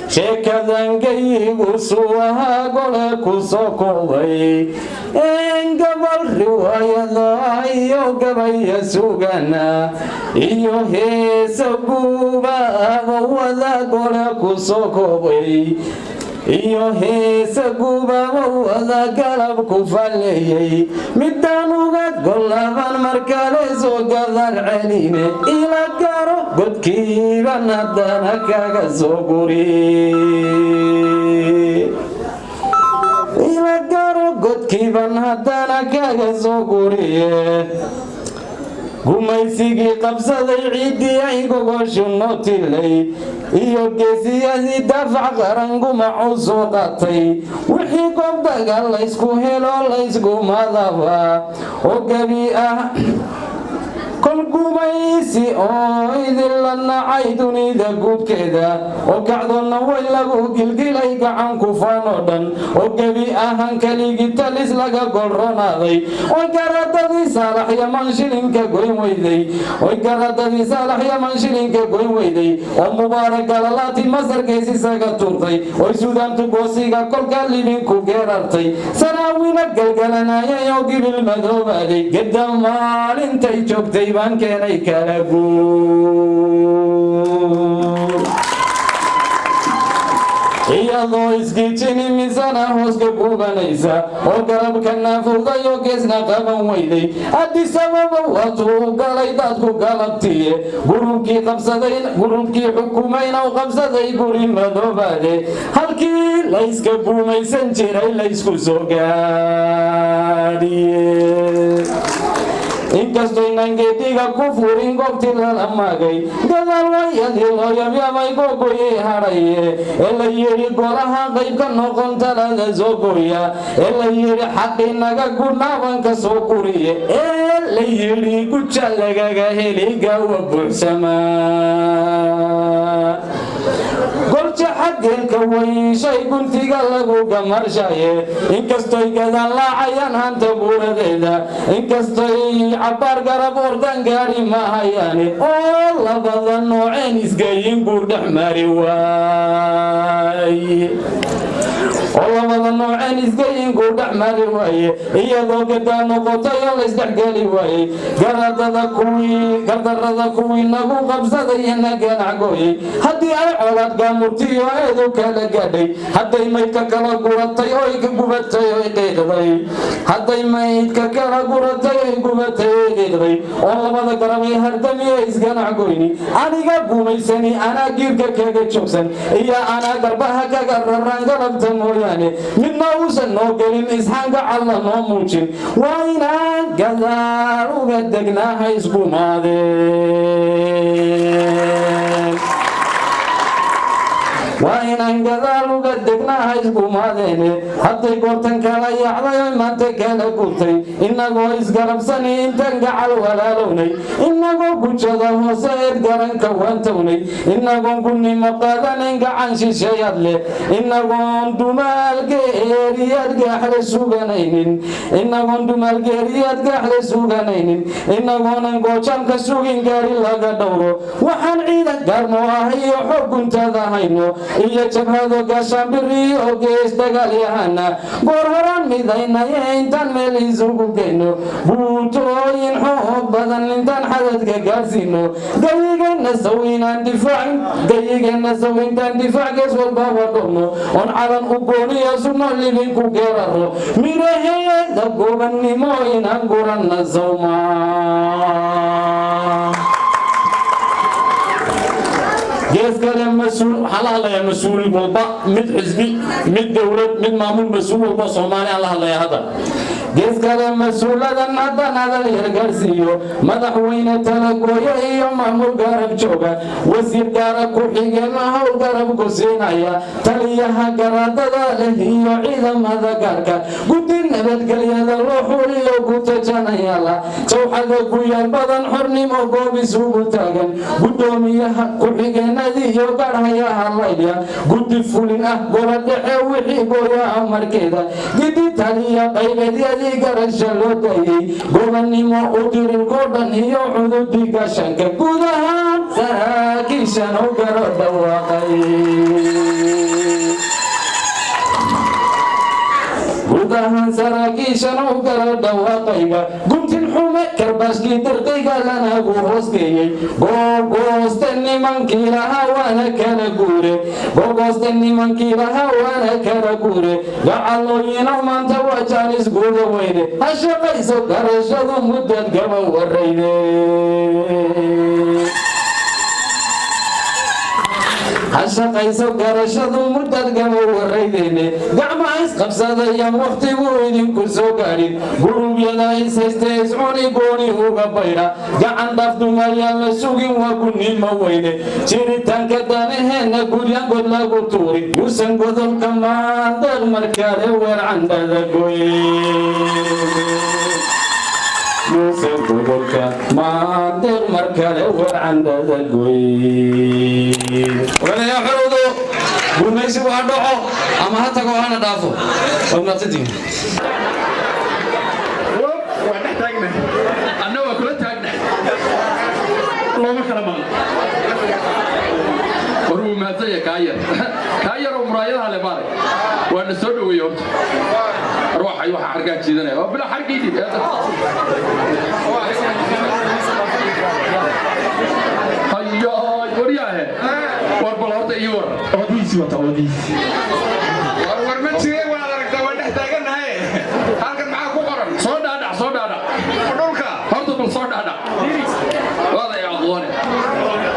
sheekadan gayigu suwaha gole ku soo koobay, gabal riwaayada iyo gabaya sugana iyo heesa guubaaba wada gole ku soo koobay, iyo heesa gubaaba wada galab ku falleeyey, midaan uga golaban markale soo gadaal celine, ila garo godkiiban haddana kaga soo guri, ila garo godkiiban haddana kaga soo guriye. Gumaysigii qabsaday ciiddii ay gogoshu noo tilay iyo geesiyadii daafac qaran gumacu soo qaatay, wixii goob dagaal laysku helo laysgumadaba oo gebi ah kol gumaysi oo idinla nacay dunida guudkeeda, oo kacdoonna way lagu gilgilay gacan kufaan oo dhan, oo gebi ahaan keligii talis laga golronaaday, oy garadadii Saalax Yaman shilinka goyn weyday, oy garadadii Saalax Yaman shilinka goyn weyday, oo Mubaarak galalaati Masarkeys isaga tuurtay, oy Suudaantu goosiga kolka libinku geerartay, Sanaawina galgalanayay oo gibil madoobaaday, gedda maalintay joogtay baan keenay kala guur. Iyadoo isgijini misana hooska gubanaysa oo garabka naafowday oo geesna qaban weyday, Addis Ababa waatuu galay dadku galabtiye, gurubkii qabsaday, gurubkii xukumayna u qabsaday guri madoobaade, halkii layska guumaysan jiray laysku soo gaadhiye. Inkastoo inaan geediga ku furin goobtii lala maagay, gadaal wayadii loo yabyabay googoyay hadhaye, ee la yidhi golaha qayb ka noqon talada soo gooya, ee la yidhi xaqii naga gudhnaabanka soo guriye, ee la yidhi guja lagaga heli gaawa buuxsamaa, golja xaggeelka wayshay guntiga lagu gamarshaye. Inkastoy gadaan laacayaan hanta buuradeeda, inkastoy cabbaar garab ordan gaari mahayaane, oo labada nooceen isgeyin guur dhex mari waaye, oo labada nooceen isgeyin guur dhex mari waaye. Iyadoo gadaa noqotay oo laysdhexgeli waayey, garadada kuwii gardarada kuwii nagu qabsaday na ganac gooyey, haddii ay colaad gaamurtiyo eedu kala gaadhay, hadday maydka kala guratay oy ka gubatay oy qiiqday, hadday maydka kala guratay oy gubatay oy qiiqday, oo labada garabay hardamiye isganac goyni, aniga gumaysani anaa giirka kaga joogsan iyo anaa garbaha kaga raran galabta mooyaane, midna uusan noo gelin isxaanka calla noo muujin, waa inaan gadaal uga degnaaha isgumaadeen, waa inaan gadaal uga degnaaha isgumaadeene. Hadday goortan kala yaacday oy maanta kala gurtay, innagoo isgarabsani intaan gacal walaalownay, innagoo gujada hoose eed garanka waantownay, innagoon gunnimo qaadanayn gacan shisheeyaad leh, innagoon dumaalgeeriyaad gaaxle suganaynin, innagoon dumaalgeeriyaad gaaxle suganaynin, innagoonan goojaamka sugin gaari laga dhowro, waxaan ciidan gaarno ahay iyo xoog guntada hayno iyo jabhado gaashaanbiri oo gees dagaalyahana, goor horaan midaynaye intaan meel isugu geyno, buutooyin xoog badan intaan xadadka gaarsiino, gayigeenna saw inaan difaac, gayigeenna saw intaan difaac gees walbaba dhowno, oon calan u gooniyo sugno libinku geeraro, midhaheeda gobannimo inaan guranna sawmaa. Gees kale mas-uul waxaan la hadlayaa, mas-uul walba, mid xisbi, mid dowlad, mid maamul, mas-uul walba Soomaali aan la hadlayaa hadda. Gees kale mas-uuladan haddaan hadal yargaarsiiyo, madaxweyne talagooyo iyo maamul garab jooga, wasiir gaara ku-xigeenna howl garab ku siinaya, taliyaha garaadada leh iyo ciidamada gaarka, guddi nabadgelyada loo xuliyo gutajanayala, jawxada guyaal badan xornimo goob isugu taagan, gudoomiyaha ku-xigeenadii iyo garhayaha laylya, guddi fulin ah gola dhexe wixii gooya amarkeeda, gidi taliya qaybeedyadii garasha loo dayay, gobannimo u dirirkoo dhan iyo cududi gashanka, guud ahaan saraakiishan u garo dhawaaqay, guud ahaan saraakiishan u garo dhawaaqayga. Guntin xume karbaashkii dirqiga lanagu hoosgeeyey, googooste nimankii lahaa waana kala guure, googooste nimankii lahaa waana kala guure. Gacalooyino maanta waa jaanis guuda weyne, ha shaqayso garashadu muddad gaba warayde, ha shaqayso garashadu muddad gaba waraydeyne. Gacmaha isqabsadayaan wakhtigu idinku soo gaadhin, gurubyada ishayste iscuni gooni uga baydha, gacan dhaaf dumalyaan la sugin waa gunnimo weyne. Jiritaanka danaheenna guryan god lagu tuurin, yuusan godolka maandeeq markale weercandhada goy, yuusan godolka maandeeq markale weercandhada goy. Walaalayaal, xorowdo, gumaysigu ha dhaco ama ha tago hana dhaafo. Waa mahadsantihiin. Waa dhex taagna, anna waa kula taagna, looma kala maqlo. War wuu mahadsan yahay kaa yar, kaa yar oo muraayadaha le maaray waa na soo dhaweeyey. Horta ruuxay waxa xargaa jiidanaya waa bila xargii dhib. Hayo, waryaahe, war bal horta ii war. Oodiisi wata, oodiisi. War war ma jireen, waad aragtaa, waan dhex taagannahay. Halkan maxaa ku qoran? Soo dhaadhac, soo dhaadhac. Dhulka. Horta bal soo dhaadhac, waada i aqoone.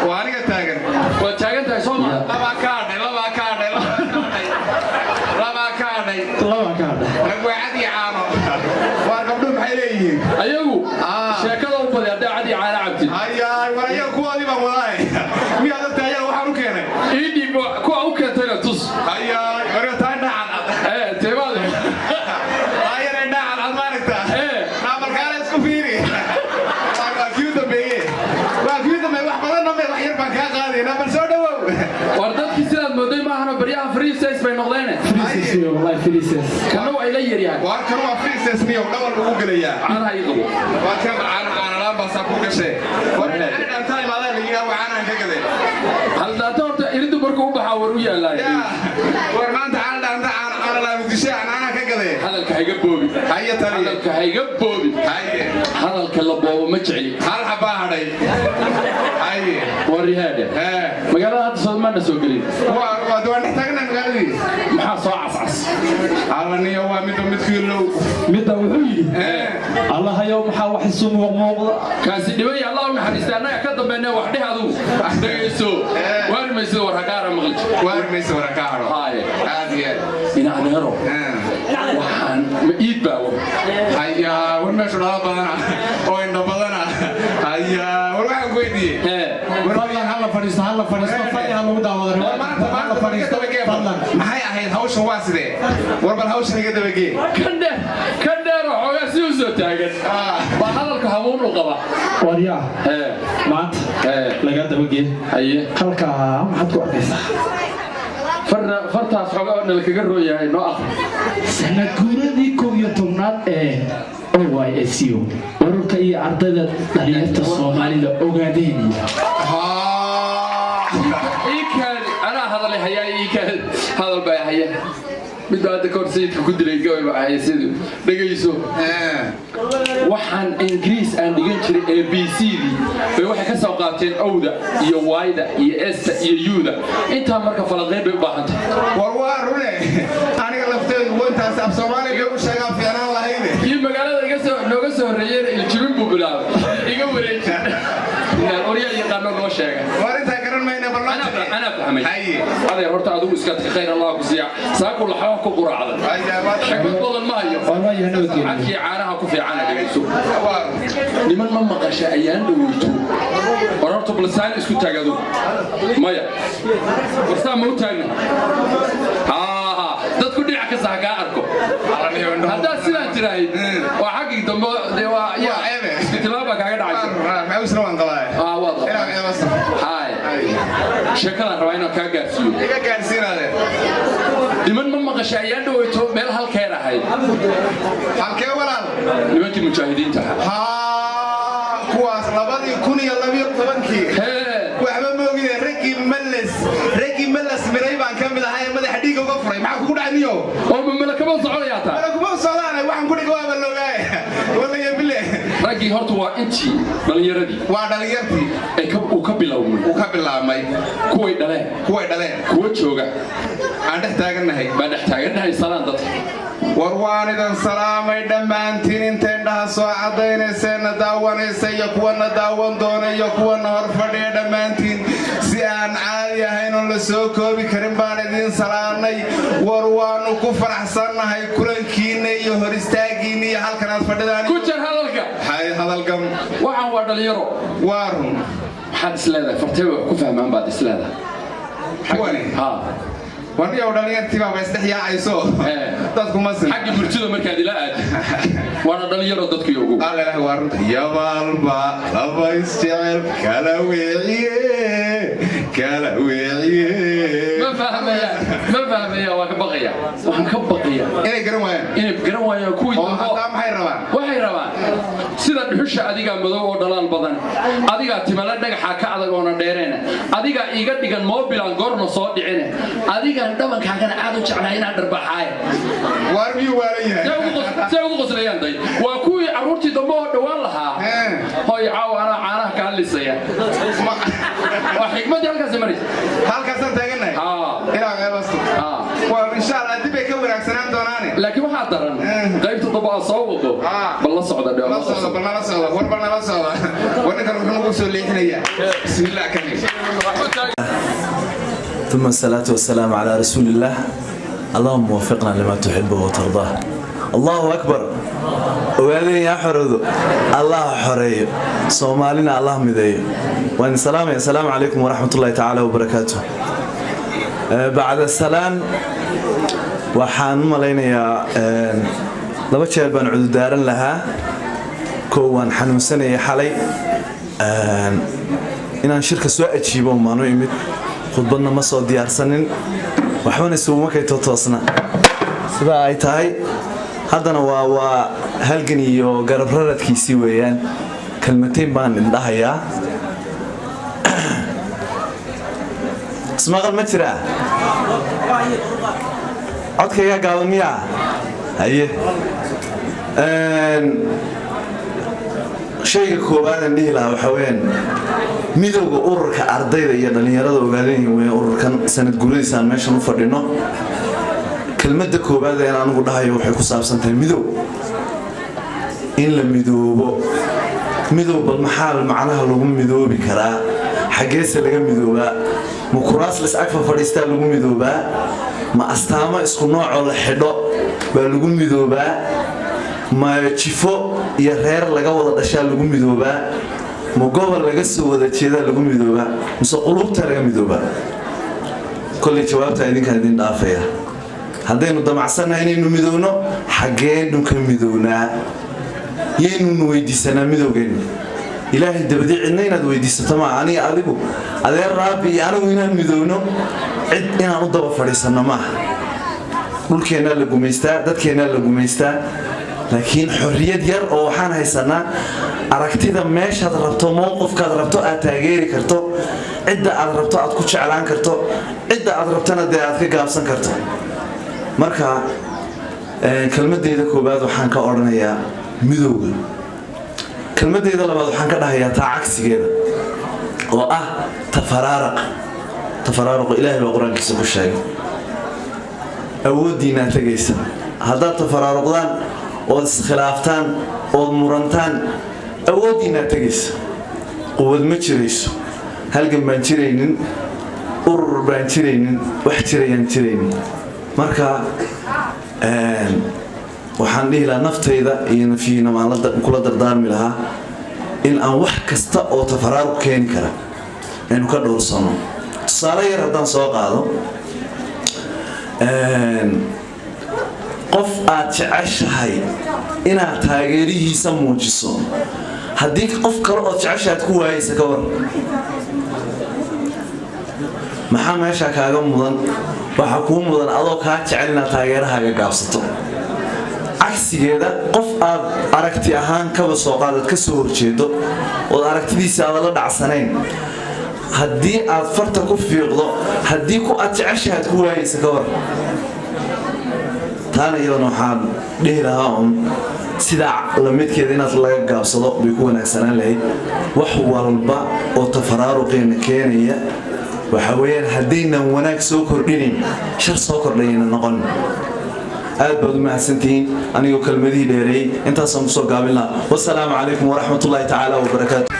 Waa aniga taagan. Waad taagan tahay, soo maa? Labaa ka hadhay, labaa ka hadhay, labaa ka hadhay, labaa ka hadhay. Rag waa cad iyo caano. Waar gabdhuhu maxay leeyihiin? Ayagu sheekada u badi haddaa cad iyo caano cabtid. Hayaay, war ayaga kuwoodii baan wadaaye, miyaad ogtahay ayaga waxaan u keenay? Ii dhiib kuwa u keentayna tus. Hayaay, war taa indhaha cadcad. Ee teemaade? Taayar indhaha cadcad ma aragtaa? Ee. Naamalkaale isku fiiri. Waa kii u dambeeye, waa kii u dambeeye. Wax badanna me wax yar baan kaa qaadaynaa, bal soo dhawow. War dadkii sidaad mooday maahano, baryaha free size bay noqdeene. Wallahi free size. Kana waa ila yaryahay. Waar kan waa free size niyow, dhawal ugu gelayaa. Caanaha ii qabo. Waa kan caana, caanalaan baa saa ku gashee. War caana dhaantaa imaadaa la yidhaha, waa caanahan ka gadeen. Hal dhaanta horta irintu markuu u baxaa war u yaalaay. War maanta caana dhaanta, caana caanalaan dishe, caanahan ka gadeen. Hadalka hayga boobi. Haye taliye. Hadalka hayga boobi. Haye. Hadalka la boobo ma jecli. Hal xabaa hadhay. Haye. War rihaadhe, magaalada hadda soodmaana soo gelin. Waa waa dhex taagna magaaladii. Maxaa soo cascas? Alla niyo, waa midba midkiilow. Midda wuxuu yidhi, allahayow, maxaa wax isu muuqmuuqda? Kaasi dhibay, Allah u naxariista, annaga ka dambeynee. Wax dheh adugu, dhegayso, waari maysid war hakaara maqli. Waari maysid war hakaaro. Haye. Aad iyo aad. Ina adeero, waxaan ma iid baawo? Hayaa, war meeshu dhala badana oo indho badana. Hayaa, war waxaan ku weydiiyey. Fadlan hala fadhiisto, hala fadhiisto, fadhi ha lagu daawado. Maanta hala fadhiisto fadlan. Maxay ahayd hawshan? Waa sidee? War bal hawshan iga dabagee. Kan dheer, kan dheer oo xoogaa si u soo taagan baa hadalka hamuun u qaba. Waryaa, maanta lagaa dabagee. Haye. Halkaa maxaad ku arkaysaa? Fartaas xoogaa oo nala kaga rooyahay noo aqri. Sanad guuradii 11aad ee OYSU, ururka iyo ardayda dhalinyarta Soomaalida ogaadeynaya. Ii kaadi, anaa hadalay hayaa, ii kaadi, hadal baa haya. Mid baa hadda kahor sayidka ku dilay, gabay baa haya. Sidii dhegayso, waxaan Ingiriis aan dhigan jiray A B C D bay waxay ka soo qaateen owda iyo wayda iyo esta iyo yuda intaa. Marka falanqeyn bay u baahan tahay. War waa rune, aniga lafteedu intaas af Soomaaliga u sheegaa fiicnaan lahayde. Kii magaalada iga soo nooga soo horreeyeyna iljibin buu bilaabay, iga wareeji inaan oryaa yaqaano noo sheega. War intaa Garan mayna bal. Anaa fahmay, adeer. Horta adigu iska khayr Allah ku siiya. Saaku laxoox ku quraacda, xikmad badan ma hayo. Cadkii caanaha ku fiicana. Dhegayso, niman ma maqasha ayaan dhaweyto. War horta balsaan isku taag adigu. Maya, warsaa ma u taagna? Haa, dadku dhinac kasta ha kaa arko. Haddaad sidaan tiraahid, waa xaggii dambe dee, waa ya isku tilaab baa kaaga dhacaysa. Maxuusna waan qabaa. Waad qabtaa. Haay, sheekadaan rabaa inaan kaa gaarsiiyo. Iga gaarsiinaade. Niman ma maqasha ayaan dhaweyto meel halkeer ahayd? Halkee, walaal? Nimankii mujaahidiinta ahaa. Haa, kuwaas 2012-kii waxba ma ogine. Raggii Meles miray baan ka mid ahaa ee madaxa dhiiga uga furay. Maxaa kugu dhacay, niyo? Oo ma malakama soconayaa taa? Malakuma socdaan. Waxaan ku dhiga waaba loogaay, walaya bile. Raggii horta waa intii dhallinyaradii. Waa dhallinyartii. Ee uu ka bilowmay. Uu ka bilaabmay. Kuway dhaleen. Kuway dhaleen. Kuwa jooga. Aan dhex taagannahay. Baan dhex taagannahay. Salaan dadka. War waan idin salaamay dhammaantiin, inta indhaha soo caddaynayseena daawanaysa iyo kuwana daawan doona iyo kuwana hor fadhiya. Dhammaantiin si aan caadi ahayn oon la soo koobi karin baan idiin salaamnay. War waannu ku faraxsannahay kulankiinna iyo hor istaaggiinna iyo halkan aad fadhidaan. Ku jar hadalka. Hay, hadalgam. Waxaan waa dhalinyaro. Waa run. Maxaad is leedahay fartee wax ku fahmaan baad is leedahay? Kuwani haa. Warniyow, dhalinyartii baaba isdhex yaacayso, dadku ma sin. Xagga murtida markaad ila aadi, waana dhalinyaro dadkii ugu. Alla, waa runta. Yabaalba laba isjecel kala weeciye, kala weeciye. Ma fahmaya, ma fahmaya. Waa ka baqaya, waxaan ka baqaya inay garan waayaan. Inay garan waayaan kuwii. Oo hataa maxay rabaan? Waxay rabaan sida dhuxusha adigaa madow oo dhalaal badan, adigaa timale dhagaxa ka adag oona dheereena, adigaa iiga dhigan moobilaan goorna soo dhicine, adigaan dhabankaagana aad u jeclaa inaan dharbaxaaye. Waar miyuu waalan yahay? See ugu qoslayaan day. Waa kuwii carruurtii dambe oo dhowaan lahaa, "Hoy, caawa anaa caanaha kaa lisaya." Waa xikmaddii halkaasi maraysa. Halkaasaan taagannahay inaan qeybasto. Waa insha Allah, dib bay ka wanaagsanaan doonaane. Laakiin waxaa daran qaybta dambe aad soo wado. Bal la socda dhe. La socda, bal nala socda. War bal nala socda. War ninkan wuxuu nagu soo leexinayaa. Bismillah karim. ثم الصلاة والسلام على رسول الله. اللهم وفقنا لما تحبه وترضاه. الله أكبر. Ogaadeen yaa xoroodo, Allah xoreeyo Soomaalina, Allah mideeyo. Waan salaamaya. Asalaamu calaykum waraxmatullahi tacaala wabarakaatuh. Bacda salaan, waxaan u malaynayaa laba jeer baan cudurdaaran lahaa. Kow, waan xanuunsanayay xalay. Inaan shirka soo ajiibo maanu imid, khudbadna ma soo diyaarsanin, waxbana isuguma kay totoosna. Sidaa ay tahay haddana waa halgan iyo garab raradkiisii weeyaan. Kelmateyn baan indhahayaa. Ismaqal ma jiraa? Codkaygaa gaaban miyaa? Haye, shayga koowaadaan dhihi lahaa waxaa weeyaan midowga ururka ardayda iyo dhallinyarada Ogaadeen weeyaan. Ururkan sanad guradiisaan meeshan u fadhino, kelmadda koowaad ee anigu dhahayo waxay ku saabsan tahay midow, in la midoobo. Midow bal maxaa macnaha lagu midoobi karaa? Xaggeese laga midoobaa? Ma kuraas las agfa fadhiistaa lagu midoobaa? Ma astaamo isku noocoo la xidho baa lagu midoobaa? Ma jifo iyo reer laga wada dhashaa lagu midoobaa? Ma gobol laga soo wada jeedaa lagu midoobaa? Mise qulubtaa laga midoobaa? Kolley jawaabtaa idinkaan idin dhaafaya. Haddaynu damacsannahay inaynu midoowno, xaggeennu ka midownaa? Yaynunu weydiisanaa midowgeennu? Ilaahay dabadii cidna inaad weydiisato maa. Aniga, adigu, adeer Raabi iyo anigu inaan midowno cid inaan u daba fadhiisanno maaha. Dhulkeennaa la gumaystaa, dadkeennaa la gumaystaa, laakiin xorriyad yar oo waxaan haysanaa aragtida meeshaad rabto, mowqifkaad rabto aad taageeri karto, cidda aad rabto aad ku jeclaan karto, cidda aad rabtana dee aad ka gaabsan karto. Marka kelmadeyda koowaad waxaan ka odhanayaa midowga. Kelmadeyda labaad waxaan ka dhahayaa taa cagsigeeda oo ah tafaraaraq. Tafaraaruqu Ilaahay baa Qur-aankiisa ku sheegay. Awooddiinaa tegaysa haddaad tafaraaruqdaan ood iskhilaaftaan ood murantaan. Awooddiinaa tegaysa, quwad ma jirayso. Halgan baan jiraynin, urur baan jiraynin, wax jirayaan jiraynin. Marka waxaan dhihi lahaa naftayda iyo nafyiina waan kula dardaarmi lahaa in aan wax kasta oo tafaraaruq keeni kara aynu ka dhowrsano. Tusaale yar haddaan soo qaado, qof aad jeceshahay inaad taageerihiisa muujiso, haddii qof kale ood jeceshahay aad ku waayeysa, ka war, maxaa meesha kaaga mudan? Waxaa kuu mudan adoo kaa jecel inaad taageerahaaga gaabsato. Cagsigeeda, qof aad aragti ahaan kaba soo qaadaad ka soo horjeedo ood aragtidiisa aada la dhacsanayn, haddii aad farta ku fiiqdo, haddii ku aad jeceshahay aad ku waayeysa, ka war? Taana iyadana waxaan dhihi lahaa uun sidaa lamidkeeda inaad laga gaabsado bay ku wanaagsanaan lahayd. Wax walba oo tafaraaruqeena keenaya waxa weeyaan, haddaynan wanaag soo kordhinayn, shar soo kordhayayna noqon. Aad baad u mahadsantihiin. Anigoo kelmadihii dheereeyey intaasaan kusoo gaabin lahaa. Wasalaamu calaykum waraxmatullaahi tacaala wabarakaatu.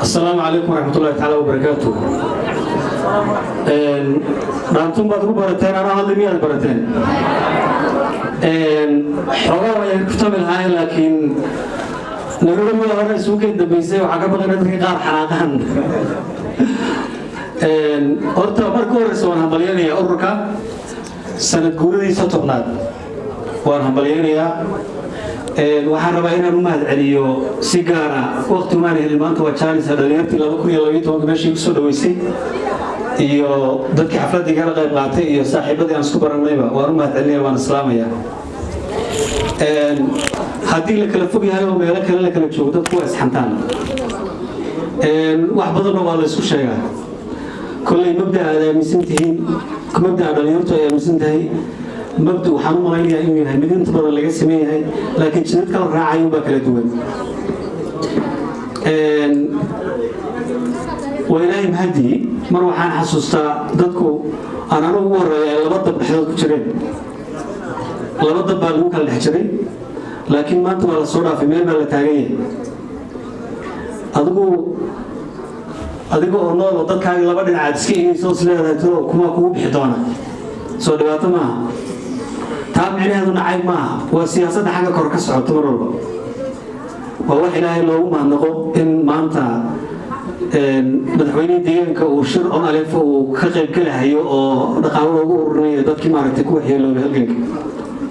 Asalaamu calaykum waraxmatullahi tacaala wabarakaatu. Dhaantun baad ugu barateen, anaa hadli miyaad barateen? Xoogaa waa kuftami lahaayeen, laakiin Nairobi hore isugu keen dambeysay, waxaa ka baqay dadka qaar xanaaqaan. Horta marka horeysa waan hambalyaynayaa ururka sanad guuradiisa 10aad, waan hambalyaynayaa. Waxaan rabaa inaan u mahad celiyo si gaara, waqti umaan helin, maanta waa jaalisa, dhalinyartii 2012-ka meeshii kusoo dhaweysay iyo dadkii xafladdii kala qayb qaatay iyo saaxiibadii aan isku barannayba waan u mahad celinaya, waan islaamaya. Haddii la kala fog yahay oo meelo kale la kala joogo, dadku waa isxantaan, wax badanna waa la isku sheegaa. Kolley mabda aad aaminsan tihiin, mabdaa dhalinyartu ay aaminsan tahay, mabda waxaan u malaynayaa inuu yahay mid inta badan laga sameyn yahay, laakiin jidad kala raacay unbaa kala duwan. Waa Ilaahay mahadii. Mar waxaan xasuustaa dadku aan anigu ugu horreeya ay laba dab dhexdood ku jireen, laba dab baa lagu kala dhex jiray, laakiin maanta waa la soo dhaafay, meel baa la taagan yahay. Adigu adiga oo nool oo dadkaagi laba dhinacaad iska eegayso, is leedahay tiro kuma kugu bixi doona, soo dhibaato maaha. Taa micnaheedu nacayb maaha, waa siyaasadda xagga kor ka socoto mar walba. Waa wax Ilaahay loogu mahadnaqo in maanta madaxweynihii deegaanka uu shir ONLF uu ka qaybgelahayo oo dhaqaalo loogu ururinayo dadkii maaragtay ku waxyeeloobay halganka.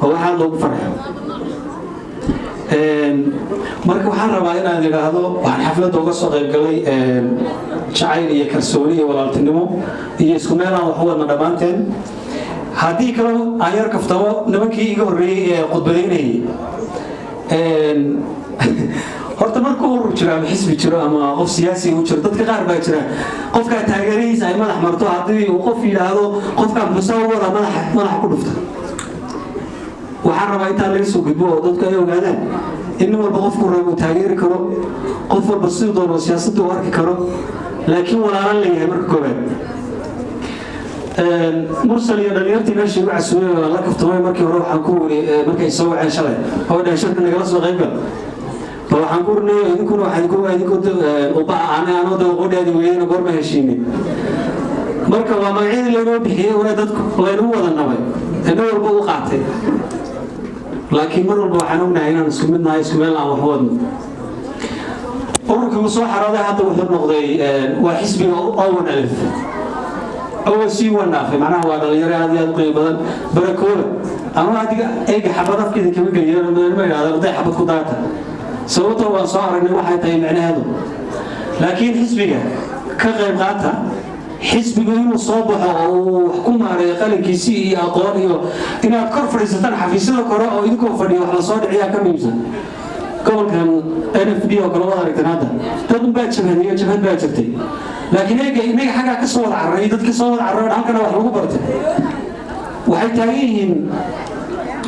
Waa wax aada loogu farxo. Marka waxaan rabaa inaan idhaahdo waxaan xafladda uga soo qaybgalay jacayl iyo kalsooni iyo walaaltinimo iyo isku meel aan wax u wadna dhammaanteen. Haddii kaloo aan yar kaftamo, nimankii iga horreeyey ee khudbadaynayay, horta markuu urur jiro ama xisbi jiro ama qof siyaasi uu jiro, dadka qaar baa jira qofkaa taageerihiisa ay madax marto. Haddii uu qof yidhaahdo qofkaa muxuu u wadaa, madaxa madaxa ku dhufta. Waxaan rabaa intaan laga soo gudbo oo dadku ay ogaadaan in nin walba qofku rabo uu taageeri karo, qof walba siduu doono siyaasadda uu arki karo, laakiin walaalan leeyahay. Marka koowaad, Mursal iyo dhalinyartii meesha igu casuumay waan la kaftamay. Markii hore waxaan ku wiri, markay soo waceen shalay oo dhaheen shirka nagala soo qayb gal, ba waxaan ku rinay idinkuna waxaan idinku idinku uba ana anoo dawaqodhaadi weeyeen, goorma heshiinay? Marka waa magacyadii laynoo bixiyey una dadku laynagu wada nabay, ina walba u qaatay, laakiin mar walba waxaan ognahay inaan isku mid nahay, isku meel aan wax wadno. Ururkii uu soo xarooday hadda wuxuu noqday waa xisbiga ONLF oo sii wanaafay, macnaha waa dhalinyaro aad iyo aad u qiimo badan, barakooba. Ama adiga eega xabad afka idinkama geliyo, ma idhahda arday xabad ku daata, sababtoo waan soo aragnay waxay tahay micnaheedu. Laakiin xisbiga ka qayb qaata, xisbigu inuu soo baxo oo uu wax ku maareeyo qalinkiisii iyo aqoon iyo inaad kor fadhiisataan xafiisyada kore oo idinkoo fadhiyo wax lasoo dhiciyaa ka muhiimsan. Gobolkan NFD oo kale waad aragteen, hadda dad unbaa jabhadeeyo, jabhad baa jirtay, laakiin eega innaga xaggaa ka soo wada carray, dadka soo wada carray halkana wax lagu bartay, waxay taagan yihiin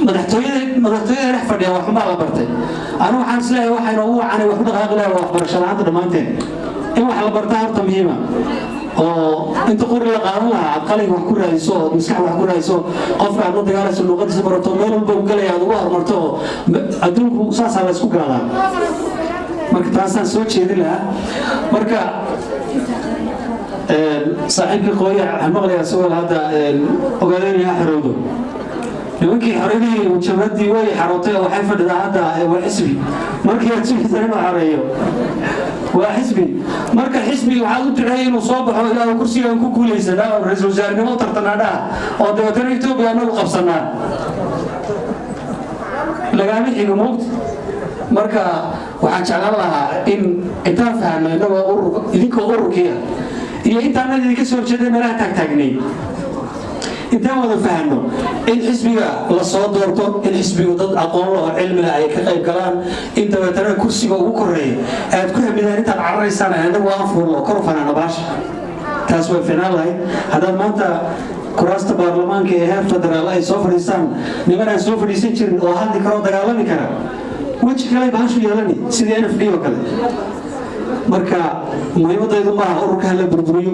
madaxtooyada, madaxtooyada dhex fadhiya, waxunbaa la bartay. Anigu waxaan isleeyahay waxayna ugu wacanay wax ku dhaqaaqi lahaa waa waxbarasho la'aanta dhammaanteen. In wax la bartaa horta muhiima, oo inta qori la qaadan lahaa aad qalinka wax ku raadiso oo maskax wax ku raadiso, qofka aad la dagaalayso luuqadiisa barato, meel walba u galaya aad ugu horumarto, oo adduunku saasaa la isku gaadaa. Marka taasaan soo jeedin lahaa. Marka saaxiibkii qooya waxaan maqlayaa isagoo hadda ogaadeen ha xorowdo. Nimankii xoreynayay jabhaddii way xarootay oo waxay fadhidaa hadda, waa xisbi. Markii aad sugaysan inuu xoreeyo, waa xisbi. Marka xisbi waxaad u duceeyay inuu soo baxo, ilaa kursigan ku guulaysanaa oo ra-iisul wasaarenimo u tartanaa dhaha, oo dabeetana Etoobiya anagu qabsanaa, lagaama xigo moogta. Marka waxaan jeclaan lahaa in intaan fahno innagoo urur, idinkoo ururkiia iyo intaanad idinka soo horjeeday meelaha taagtaagnay, intaan wada fahno in xisbiga la soo doorto, in xisbigu dad aqoon leh oo cilmi leh ay ka qayb galaan, in dabeetana kursiga ugu koreeya aad ku hamidaan intaad cararaysaan, inagu aan fuulno kor u fanaano baasha. Taas way fiicnaan lahayd haddaad maanta kuraasta baarlamaanka ee heer federaal ay soo fadhiistaan niman aan soo fadhiisan jirin oo hadli kara oo dagaalami kara, weji kale baashu yeelani, sidii NFD oo kale. Marka muhiimadaydu maaha ururka hala burburiyo,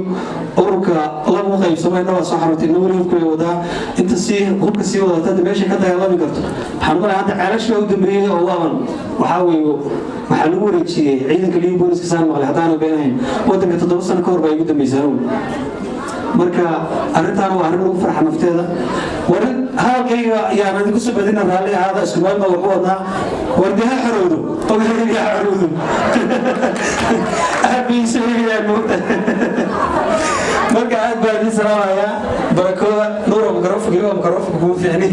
ururka lagu qaybsamo. Inna waa soo xarutay, inna weli hubka way wadaa, inta sii hubka sii wadata hadda meeshay ka dagaalami karto. Waxaan malaya hadda ceelashii baa u dambeeyey oo waaban waxaa weeye waxaa lagu wareejiyey ciidanka liyu booliska, saan maqlay haddaanu beenahayn. Waddanka 7 sano ka hor baa igu dambeysay anugu. Marka arrintaan waa arrin lagu farxa nafteeda. Warin hadalkayga yaan idinku soo badina, raalli ahaada. Isku meel baa waxu wadnaa. Wardi ha xorowdo, Ogaadeen ha xorowdo. Aad bay isu eegayaan moogta. Marka aad baan idin salaamayaa. Barakooda nuura mikrofonka iyo mikrofonka kugu fiicni.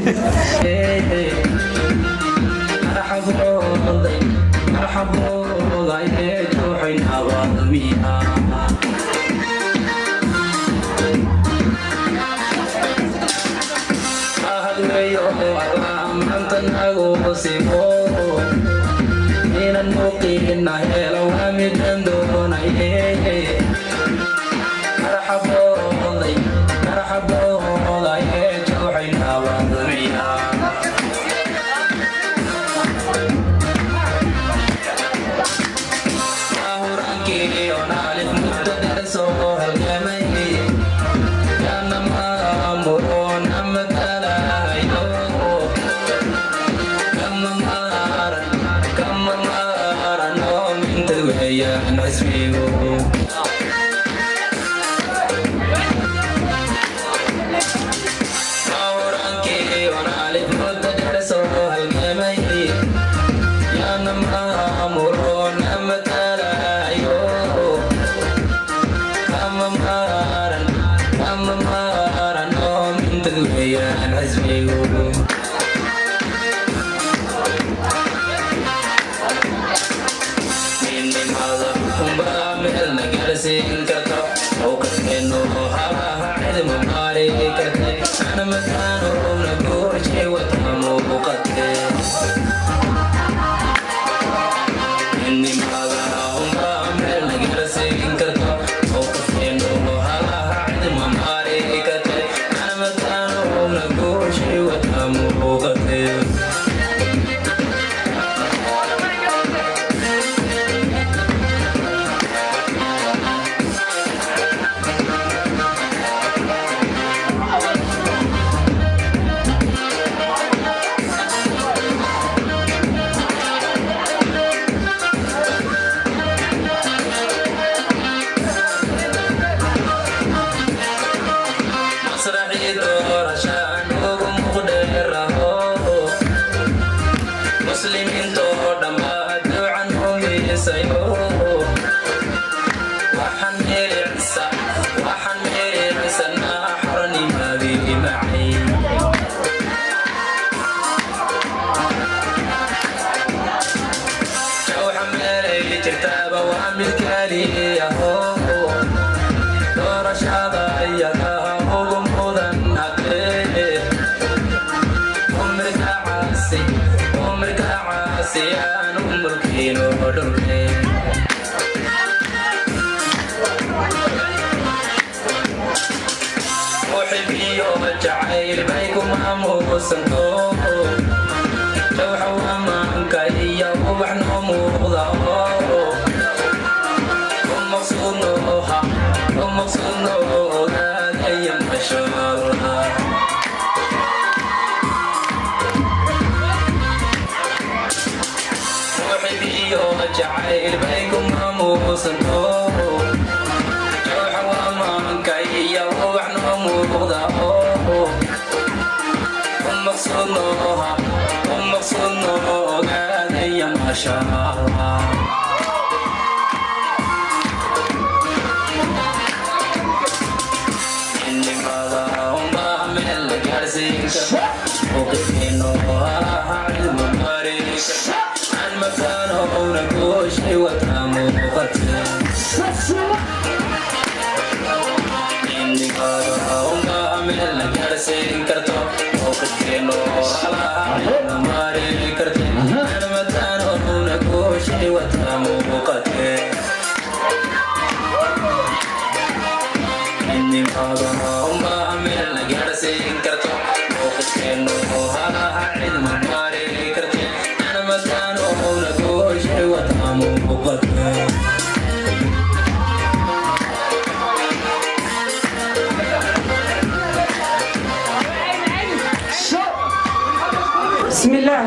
بسم الله،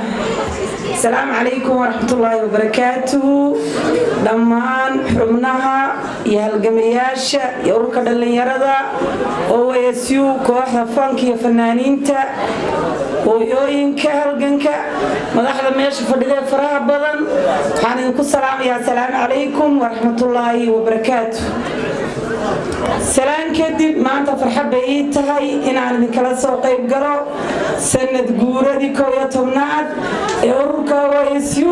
السلام عليكم ورحمة الله وبركاته. Dhammaan xubnaha iyo halgamayaasha iyo ururka dhallinyarada OSU, kooxda fanka iyo fanaaniinta, hooyooyinka halganka, madaxda meesha fadhidee faraha badan, waxaan idinku salaamayaa asalaamu calaykum waraxmatullaahi wabarakaatu. Salaan kadib, maanta farxad bay ii tahay inaan idinkala soo qayb galo sanad guuradii 11aad ee ururka OSU,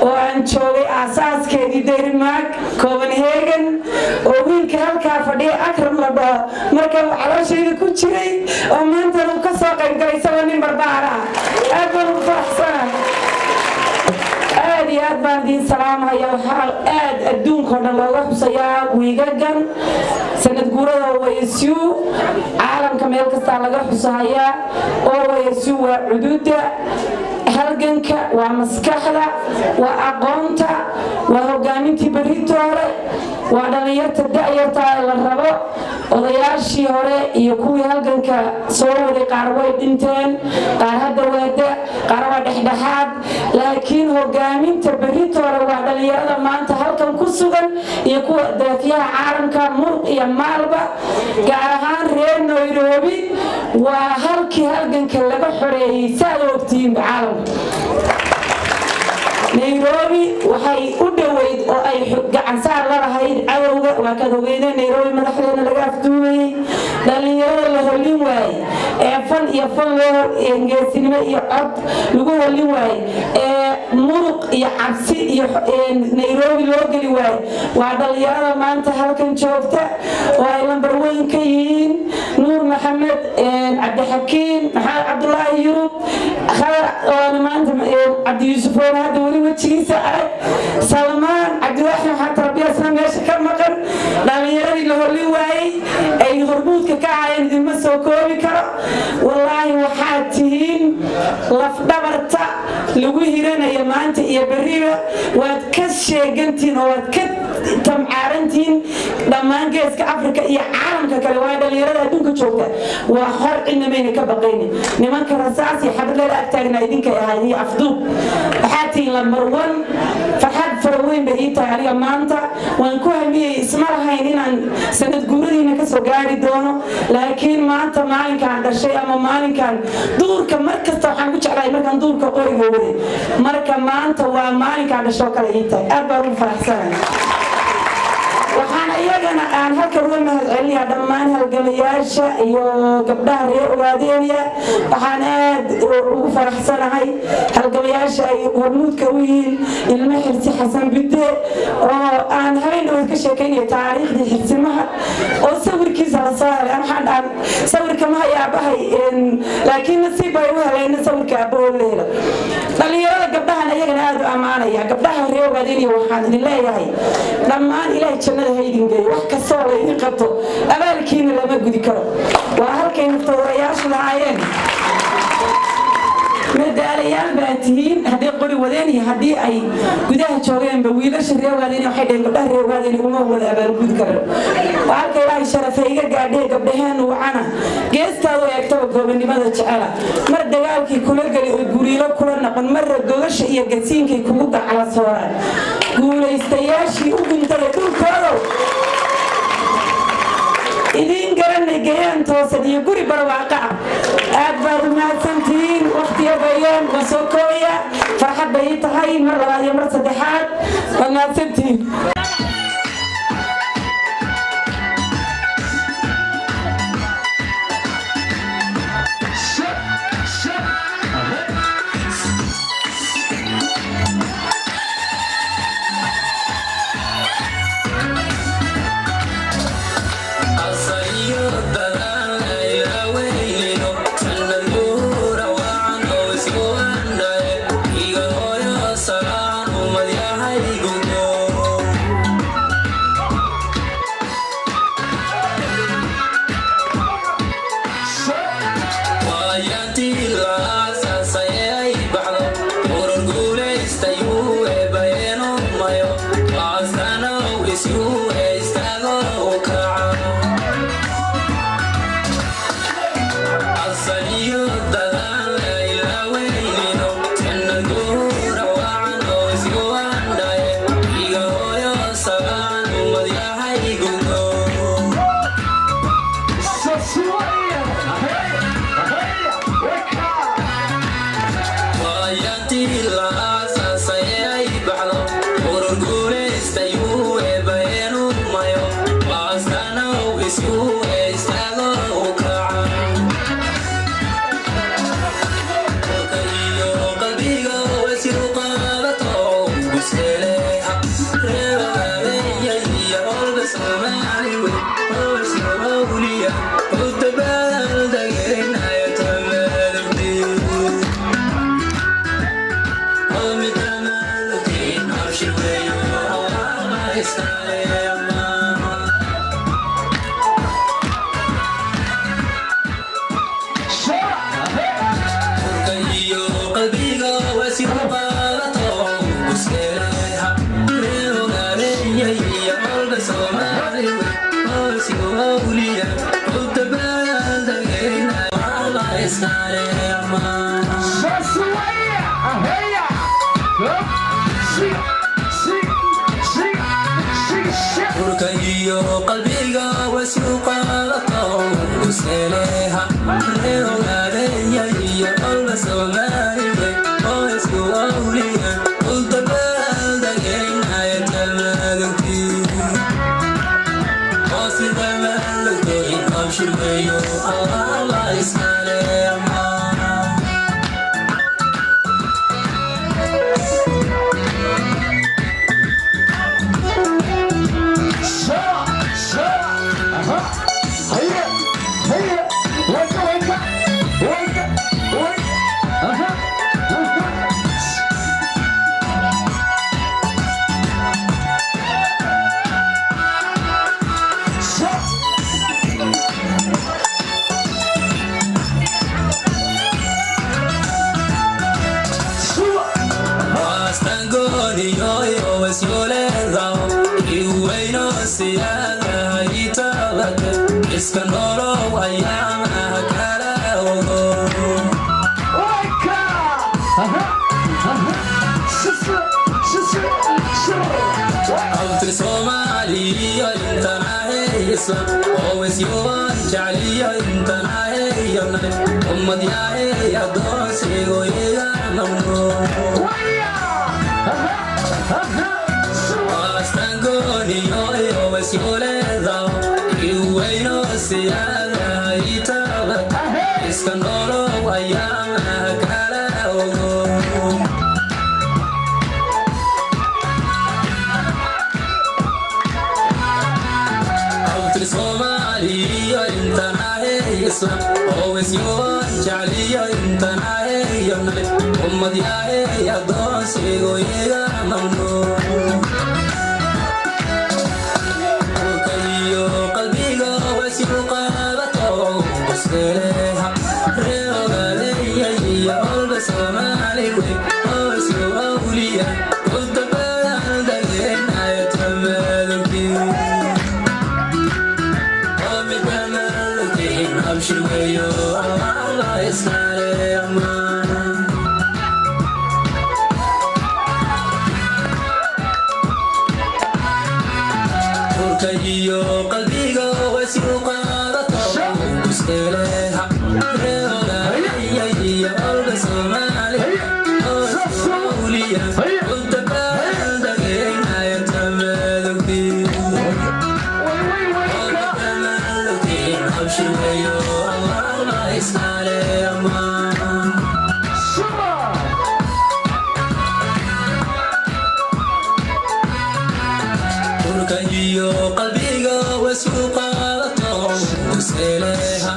oo aan joogay aasaaskeedii Denmark, Copenhagen, oo wiilka halkaa fadhiya Akram la dhaho marka uu calooshayda ku jiray, oo maantana uu ka soo qayb galay isagoo nin barbaar ah. Aad baan ugu faraxsana, aad iyo aad baan idiin salaamaya. Waxaa aad adduunka oo dhan looga xusayaa wiigagan sanad guurada OSU. Caalamka meel kastaa laga xusahayaa. OSU waa cududa halganka, waa maskaxda, waa aqoonta, waa hogaamintii berritoole, waa dhallinyarta da'yarta ee la rabo. Odayaashii hore iyo kuwii halganka soo waday qaar way dhinteen, qaar hadda waa da, qaar waa dhexdhexaad, laakiin hogaaminta berritoole waa dhallinyarada maanta halkan ku sugan iyo kuwa daafiyaha caalamka muruq iyo maalba. Gaar ahaan reer Nairobi waa halkii halganka laga xoreeyey. Saad ogtihiinba, caalamka Nairobi waxay u dhoweyd oo ay gacansaar la lahayd cadowga. Waa kaad ogeydeen Nairobi madaxdeena laga afduumayey. Dhallinyarada la hollin waayey ee fan iyo fan loo geesinimo iyo cod lagu hollin waayey, ee muruq iyo cabsi iyo Nairobi loo geli waayey, waa dhallinyarada maanta halkan joogta, oo ay lambar weyn ka yihiin Nuur Maxamed Cabdixakiim, Maxamed Cabdulaahi Yurub, Khadar, oona maanta Cabdi Yuusuf, oona hadda weli wejigiisa arag, Salmaan Cabdiwaaxi, waxaa tarbiyasna meesha ka maqan. Dhallinyaradii la hollin waayey ay hormuudka ka ahaayeen idinma soo koobi karo. Wallaahi waxaad tihiin lafdhabarta lagu hiranayo maanta iyo berriba. Waad ka sheegantihiin oo waad ka tamcaarantihiin dhammaan geeska Afrika iyo caalamka kale. Waa dhallinyarada adduunka joogta, waa xor, cidna mayna ka baqaynin. Nimanka rasaas iyo xabad lala agtaagnaa idinkay ahayd iyo afduub. Waxaad tihiin lambar one. Farxad fara weyn bay ii tahay aniga maanta. Waan ku hamiyey, isma lahayn inaan sanad guuradiina kasoo gaari doono, laakiin maanta maalinkaan dhashay ama maalinkaan duurka, mar kasta waxaan ku jeclahay markaan duurka qoriga waday. Marka maanta waa maalinkaan dhashoo kale ii tahay, aad baan ugu faraxsanahay. Waxaan iyagana aan halkan uga mahad celinayaa dhammaan halgamayaasha iyo gabdhaha reer Ogaadeenya. Waxaan aad ugu faraxsanahay halgamayaasha ay hormuudka u yihiin ilmo Xirsi Xasan Bide, oo aan habeen dhaweyd ka sheekaynaya taariikhdii Xirsimaha, oo sawirkiisa lasoo helay. Waxaan dhahan sawirka ma haya aabahay, laakiin nasiib bay u heleen sawirka aabahood la helo. Dhallinyarada gabdhahan iyagana aad u ammaanaya. Gabdhaha reer Ogaadeenya waxaan idin leeyahay dhammaan, Ilaahay jannada ha idin geeyo. Wax kastoo laydin qabto abaalkiina lama gudi karo. Waa halkay naftoorayaashu lahaayeen, madaalayaal baa tihiin, hadday qori wadeen iyo haddii ay gudaha joogeenba. Wiilasha reer Ogaadeen waxay dhaheen gabdhaha reer Ogaadeen uma wada abaalgudi karo. Waa halka Ilaahay sharafe iga gaadhee. Gabdhaheen wacana, geestaadu eegtaba goobannimada jecela, mar dagaalkii kula geli oo guriilo kula noqon, marra gogasha iyo gasiinkay kugu gacla sooraan, guulaystayaashii u guntada dhulkoodow, idiin garanay gayaan toosan iyo guri barwaaqa ah. Aad baad u mahadsantihiin. Wakhtiyo bayaan waan soo koobaya. Farxad bay ii tahay mar labaad iyo mar saddexaad. Waad mahadsantihiin. Urka iyo qalbiga wasyu qaadato useleha reeogaadaya iyo olba Soomaaliwe oo isku awliya udabaaldagaynaya talmadogtii oo sida maalogtoyin abshirweyo Allah iskale amaan. Iska nolow ayaamaha kala ogo. Abtir Soomaaliya intanaaheysa oo isyoon jecliya intanaaheyamne ummad yahay adoonsigo iga mamnuuc Astangooniyo isyoleedaw iweyno siyaadaha itabad iska nolow ayaamaha kala ogo. Abtir Soomaaliya intanaaheysa oo isyoon jecliya intanaaheyamne ummad yahay adoonsigo iga mamnuuc iyo qalbiga wasyu qaadato useleha reeogaadaya iyo olba Soomaali wey oo isku awliya udabaaldageenaya tamadogii oo midamaalogiin abshir weyo Allah iskale amaan. Dhulka iyo qalbiga wasyu qaadato useleha reeogaadaya iyo olba Soomaali oo isku awliya udabaaldageenaya tamadogii oo midamaalogiin abshir weyo Allah iskale amaan. Dhulka iyo qalbiga wasyu qaadato useleha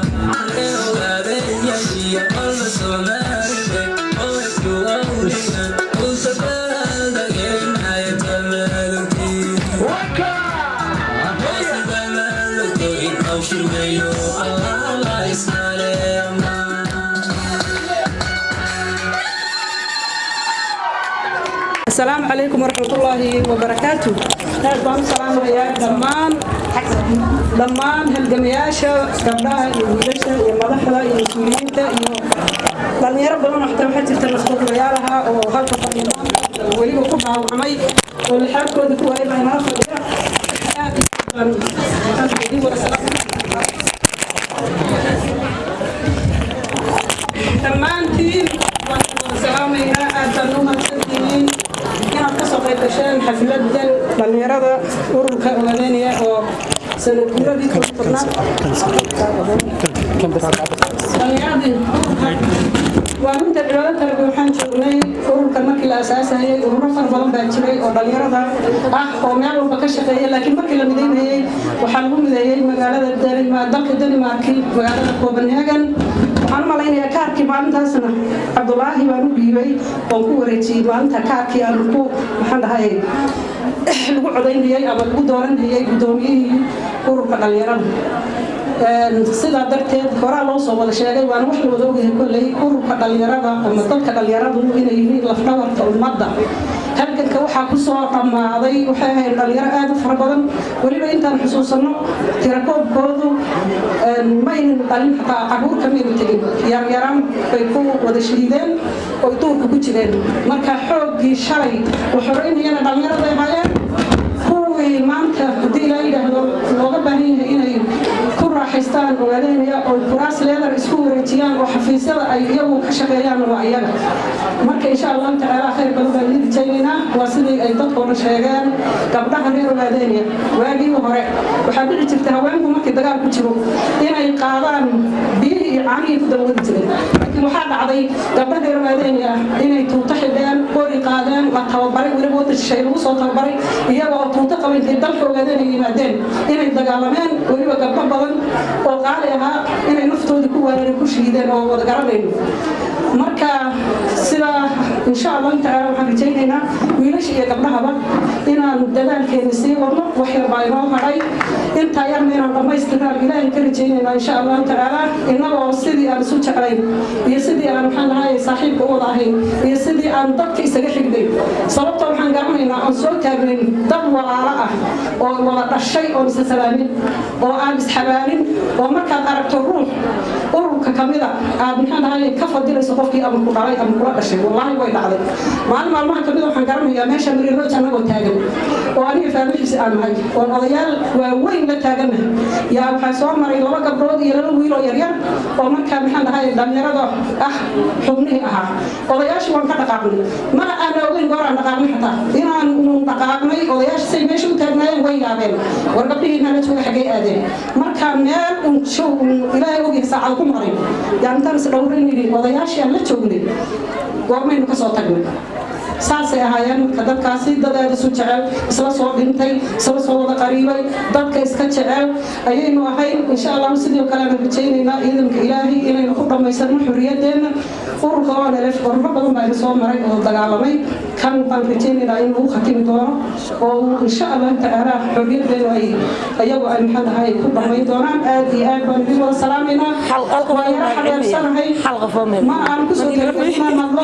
reeogaadaya iyo olba Soomaaliwe oo isku awliya udabaaldageenaya tamadogtii oo sidamaalogtoyin abshir weyo Allah iskale amaan. Asalaamu calaykum waraxmatullaahi wabarakaatu. Aad baan u salaamayaa dhammaan halgamayaasha gabdhaha iyo wiilasha iyo madaxda iyo mas-uuliyiinta iyo dhalinyaro badan oo xataa waxaa jirta naftoodlayaal ahaa oo halka fadhiya weliba ku dhaawacmay oo lixaadkooda ku waayay baa inala fadhiya. Aad iyo aad baan idin wada salaamayaa dhammaantiin. Waan wada salaamaynaa. Aad baan u mahadsantihiin inaad ka soo qayb gasheen xafladan dhallinyarada ururka Ogaadeenaya oo sanad guuradii 11aad. Dhallinyaradii waa runta cibaado kale. Waxaan joognay ururkan markii la asaasayay. Ururo fara badan baa jiray oo dhallinyarada ah oo meel walba ka shaqeeya, laakiin markii la midaynayay waxaa lagu mideeyey magaalada dalka Denmarki, magaalada Copenhagen. Waxaan u malaynayaa kaarkii maalintaasna Cabdulaahi baan u dhiibay oon ku wareejiyey maalinta kaarkii aan ku maxaan dhahay lagu codaynayay ama lagu dooranayay guddoomiyihii ururka dhallinyarada. Sidaa darteed horaa loo soo wada sheegay, waana wax la wada ogyahay kolley ururka dhallinyarada ama dadka dhallinyaradu inay yihiin lafdhabarta ummadda. Halganka waxaa ku soo dhammaaday waxay ahayd dhalinyaro aad u fara badan. Weliba intaan xusuusanno tirakoobkoodu maynan dhalin, xataa caruur kamayna tegin, yaryaraan bay ku wada shahiideen oy duurka ku jireen. Marka xooggii shalay wax xoreynayana dhallinyaraday ahaayeen. Kuwii maanta haddii ilaa yidhaahdo looga baahan yahay inay ku raaxaystaan Ogaadeynaya oo kuraas leedar isku wareejiyaan oo xafiisyada ay iyagu ka shaqeeyaan waa iyaga. Marka insha Allahu tacaala khayr badan baan idin rajaynaynaa. Waa sidii ay dadkoo dhan sheegeen, gabdhaha reer Ogaadeynaya waagii hore waxaa dhici jirtay haweenku markii dagaal ku jiro inay qaadaan biyihii iyo caanihii ku dabawadi jireen, laakiin waxaa dhacday gabdhaha reer Ogaadeynaya inay tuuto xidheen, qori qaadeen, la tababaray, weliba wadda shisheeye lagu soo tababaray, iyagoo tuuto qaba intay dalka Ogaadeen yimaadeen inay dagaalameen. Weliba gabdho badan oo qaali ahaa inay naftoodii ku waayeen, ku shiideen oo wada garanayno. Marka sidaa insha Allahu tacaala waxaan rajaynaynaa wiilasha iyo gabdhahaba inaan dadaalkeena sii wadno. Wax yar baa inoo hadhay, intaa yarna inaan dhammaystirnaan Ilaahay ka rajaynaynaa insha Allahu tacaala, innagoo sidii aan isu jeclayn iyo sidii aan maxaan dhahay saaxiibka u wada ahayn iyo sidii aan dadka isaga xignay. Sababta waxaan garanaynaa oon soo taagnayn dad walaalo ah oo wada dhashay oon isa salaamin oo aan isxabaalin, oo markaad aragto ruux ururka kamida aad maxaan dhahay ka fadilayso qofkii ama ku dhalay ama kula dhashay. Wallaahi way dhacday. Maalin maalmaha kamida waxaan garanayaa meesha Marirooj annagoo taagan oo aniga faamixiisi aan nahay oon odayaal waaweyn la taagannahay, yaa waxaa soo maray laba gabdhood iyo laba wiil oo yaryar oo markaa maxaan dhahay dhalinyarada ah xubnihii ahaa. Odayaashii waan ka dhaqaaqnay, mana aan ogeyn gooraan dhaqaaqnay, xataa inaan dhaqaaqnay. Odayaasha say meesha u taagnaayeen way yaabeen, war gabdhihii nala jooga xaggay aadeen? Marka meel un show un Ilaahay ogyahay saacada ku maqlay yaa intaan is dhowrin yidhi odayaashii aan la joognay goormaynu ka soo tagnay? Saasay ahaayeen. Marka dadkaasi dad aad isu jecel, isla soo dhintay, isla soo wada qariibay, dadka iska jecel ayaynu ahayn. Insha Allahu sidoo kale aan rajaynaynaa ciidanka Ilaahay inaynu ku dhammaysano xorriyadeenna. Ururka ONLF ururo badan baa ina soo maray oo dagaalamay. Kan baan rajaynaynaa in lagu khatimi doono oo uu insha Allahu tacaala xorriyaddeenu ay iyagu ay maxaa dhahay ku dhammayn doonaan. Aad iyo aad baan idin wada salaamaynaa. Waa yara xabeebsanahay, ma aan kusoo talagelin hadlo.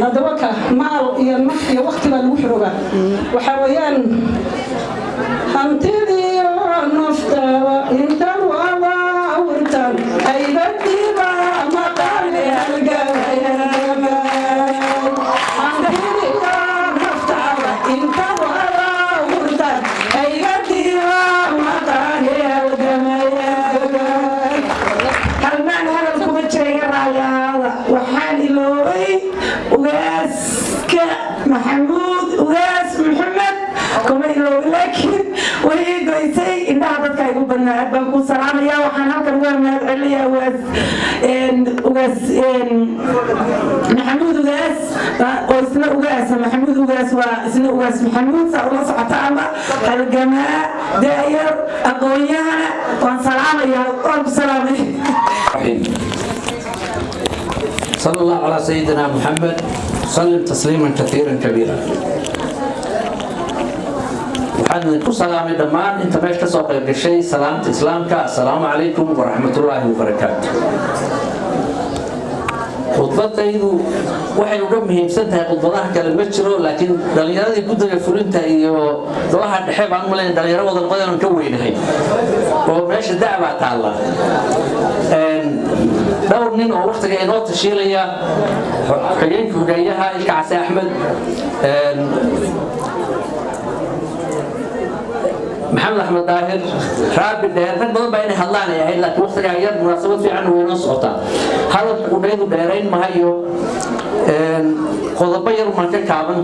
Haddaba ka maal iyo naf iyo waqti baa lagu xorogaa. Waxaa weeyaan hantidii naftaba intan wada awrtan haybadiiba maqaale halgamay. Hantidii naftaba intan wada awrtan haybadiiba maqaale halgamay. Halmaan hadal kuma jira, iga raalli ahaada. Waxaan iloobay ugaaska Maxamuud Ugaas Maxamed, kuma iloobay laakiin way ii goysay. Indhaha dadka igu badnaa, aad baan kuu salaamaya. Waxaan halkan uga mahad celinayaa ugaas Maxamuud Ugaas oo isna ugaasa. Maxamuud Ugaas waa isna ugaas Maxamuud, saa ula socota ama halgamaa daayar aqoon-yahana. Waan salaamaya, waan ku salaamay. صلى الله على سيدنا محمد، سلم تسليما كثيرا كبيرا. Waxaan idinku salaamay dhammaan inta meesha kasoo qayb gashay salaamta Islaamka: assalaamu calaykum waraxmatullaahi wabarakaatu. Khudbadaydu waxay uga muhiimsan tahay khudbadaha kale ma jiro, laakiin dhallinyaradii guddiga fulinta iyo golaha dhexe baan u malayn dhalinyaro wada noqodeen ka weynahay oo meesha dacbaa taalla. Dhowr nin oo waktiga inoo tashiilaya, xigeenka hogaanyaha Ilka Case Axmed Maxamed Axmed Daahir Raabi Dheer, rag badan baa inay hadlaan ay ahayd, laakiin waqtigaa yar, munaasabad fiican way inoo socotaa. Hadalka qudhaydu dheerayn mahayo, qodobo yar maan ka kaaban.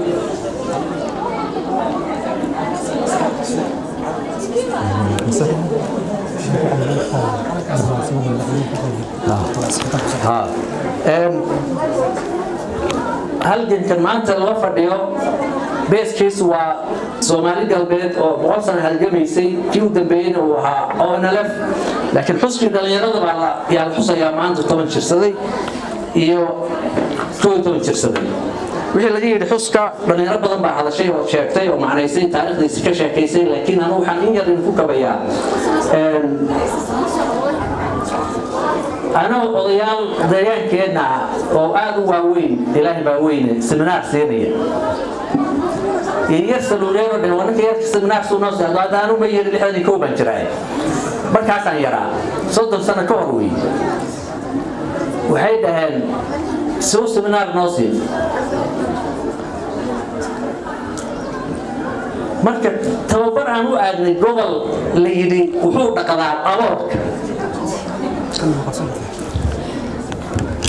Halgankan maanta loo fadhiyo beeskiisu waa Soomaali Galbeed oo 100 sano halgamaysay, kii u dambeeyeyna uu ahaa ONLF, laakiin xuskii dhallinyarada baa yaa la xusayaa maanta, 10 jirsaday iyo 11 jirsaday. Wixii laga yidhi xuska dhallinyaro badan baa hadashay oo sheegtay oo macnaysay, taariikhdiisi ka sheekaysay, laakiin anu waxaan in yar idinku kabayaa. Anoo odayaal deegaankeenna ah oo aada u waaweyn, Ilaahay baa weyne, seminaar siinaya. Iyo yar saluureen oo dhan waa ninka yarka seminaar suu noo socdo. Hadda anu ma yiri, 61 baan jiraa, markaasaan yaraa, 30 sano ka hor wey. Waxay dhaheen suu seminaar noo sii. Marka tababar aan u aadnay gobol la yidhi wuxuu dhaqdaa aboorka.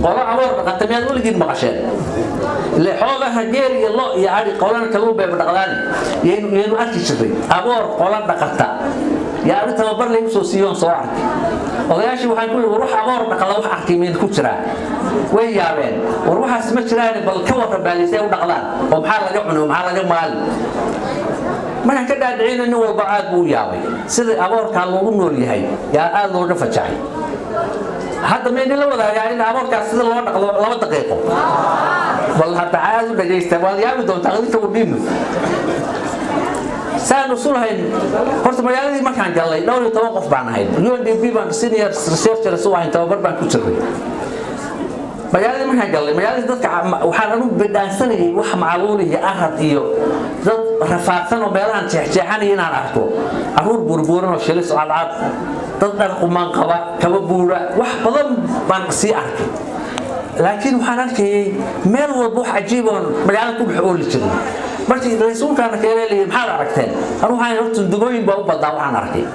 Qolo aboor dhaqata miyaad weligiin maqasheen? Ile xoolaha geel iyo lo iyo ari, qolana kalluun bayba dhaqdaane, yaynu arki jirnay. Aboor qola dhaqata yaa ari tababar laygu soo siiyoon soo arkay. Odayaashii waxaan ku yidhi, war wax aboor dhaqda wax arkay miyn ku jiraa? Way yaabeen. War waxaas ma jiraane, bal ka warran baalisay u dhaqdaan oo maxaa laga cuni oo maxaa laga maali? Markaan ka dhaadhicina, nin walba aad buu u yaabay sida aboorkaa loogu nool yahay. Yaa aad looga fajacay. Hadda ma idinla wadaagaa in aboorkaas sida loo dhaqdo 2 daqiiqo? Bal hadda aad u dhagaysta, waad yaabi doontaa adinka u dhiibno. Saan usulahayn horta, magaaladii markaan gallay dhowr iyo toban qof baan ahayn. UNDP baan senior researchers u ahayn, tababar baan ku jirnay. Magaaladii markaan gallay, magaaladii dadka waxaan anu bidhaansanayay wax macluul iyo arad iyo dad rafaadsan oo meelahan jeexjeexanaya inaan arko, caruur buurbuuran oo shilis oo cadcad, dad dhar qumaan qaba, kaba buura, wax badan baan sii arkay. Laakiin waxaan arkayay meel walba wax cajiib oon magaalada ku dhex ooli jirin. Markii rasuulkaana keenay la yidhi, maxaad aragteen? Anu waxaan horta dundumooyin baa u badnaa waxaan arkay.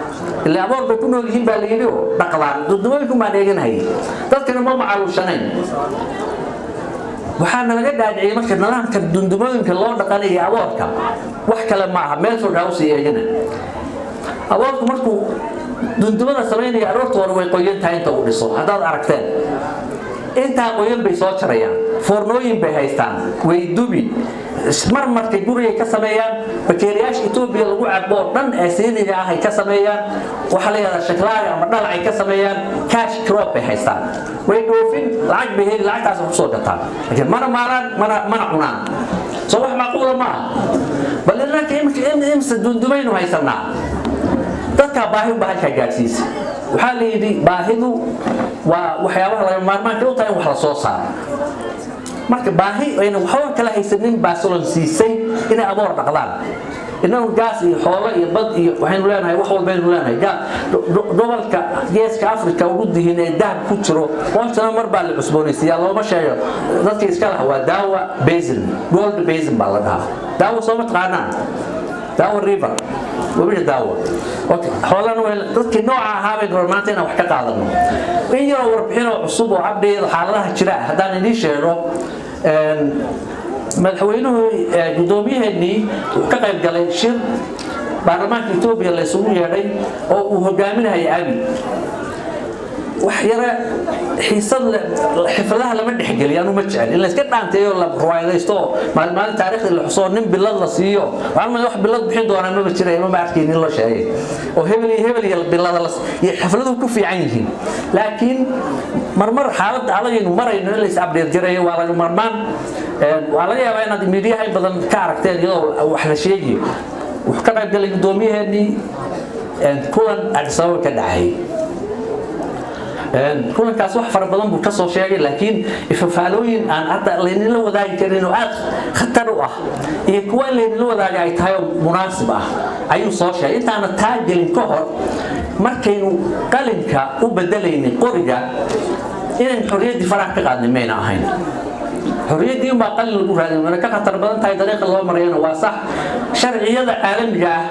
Ilaa aboor bay ku nool yihiin baa la yidhi oo dhaqdaan, dundumooyinku baan eeganahayay. Dadkana ma macaluushanayn. Waxaa nalaga dhaadhiciyay marka nidaamka dundumooyinka loo dhaqanaya aboorka wax kale ma aha, meel fog ha usii eegana. Aboorku markuu dundumada samaynaya, aroorta hore way qoyan tahay inta uu dhiso. Haddaad aragteen, intaa qoyan bay soo jarayaan, foornooyin bay haystaan, way dubi, marmarka gurigay ka sameeyaan. Bakeeriyaasha Etoobiya lagu cabo oo dhan ee siiniga ah ay ka sameeyaan, waxaa la yidhahdaa shaklaaga ama dhalacay ka sameeyaan. Cash crop bay haystaan, way dhoofin, lacag bay heli, lacagtaas wax kusoo gataan, laakiin mana maalaan, mana cunaan. Soo wax macquula ma aha? Bal innaka imse dundumaynu haysanaa? Dadkaa baahi unbaa halkaa gaadhsiisa. Waxaa la yidhi baahidu waa waxyaabaha laga maarmaanka u tahay in wax la soo saaro. Marka baahi ayna waxba kala haysanin baa solon siisay inay aboor dhaqdaan. Innagu gaas iyo xoolo iyo bad iyo waxaynu leenahay, wax walbaynu leenahay. Gobolka Geeska Afrika ugu dihin ee dahab ku jiro, 100 sano mar baa la cusboonaysiiyaa, looma sheego dadka iska laha. Waa Daawa Basin, Gold Basin baa la dhahaa. Daawa sooma taqaanaan? Daawa River, webiga Daawa. Okay, xoolana way dadkii nooca ahaa bay rabaan maanta inaan wax ka qaadano. In yaroo warbixin oo cusub oo update xaaladaha jira haddaan idiin sheego, madaxweynuhu, guddoomiyaheenii wuxuu ka qayb galay shir baarlamaanka Etoobiya la isugu yeedhay oo uu hogaaminayay Abi. Wax yara xiisad leh, xifladaha lama dhexgeliyo. Anu ma jecel in la iska dhaanteeyo, la ruwaayadaysto oo maalin maalin taariikhdii la xuso, nin bilad la siiyo. Waxaan wax bilad bixin doonaa maba jiray, maba arkaynin loo sheegay oo hebel iyo hebel iyo bilada la iyo xafladuhu ku fiican yihiin. Laakiin marmar xaaladda adagaynu marayno in la is update gareeyo waa laga marmaan. Waa laga yaabaa inaad miidiyaha in badan ka aragteen iyadoo wax la sheegayo. Wuxuu ka qayb galay guddoomiyaheenii kulan Addis Ababa ka dhacay. Kulankaas wax fara badan buu ka soo sheegay, laakiin ifafaalooyin aan hadda laynila wadaagi karin oo aad khatar u ah iyo kuwa in laynila wadaaga ay tahay oo munaasib ah ayuu soo sheegay. Intaana taa gelin ka hor, markaynu qalinka u bedelaynay qoriga inaynu xorriyaddii faraha ka qaadnay mayna ahayn. Xorriyaddii unbaa qalin lagu raadin, wana ka khatar badan tahay dariiqa loo marayana. Waa sax, sharciyada caalamiga ah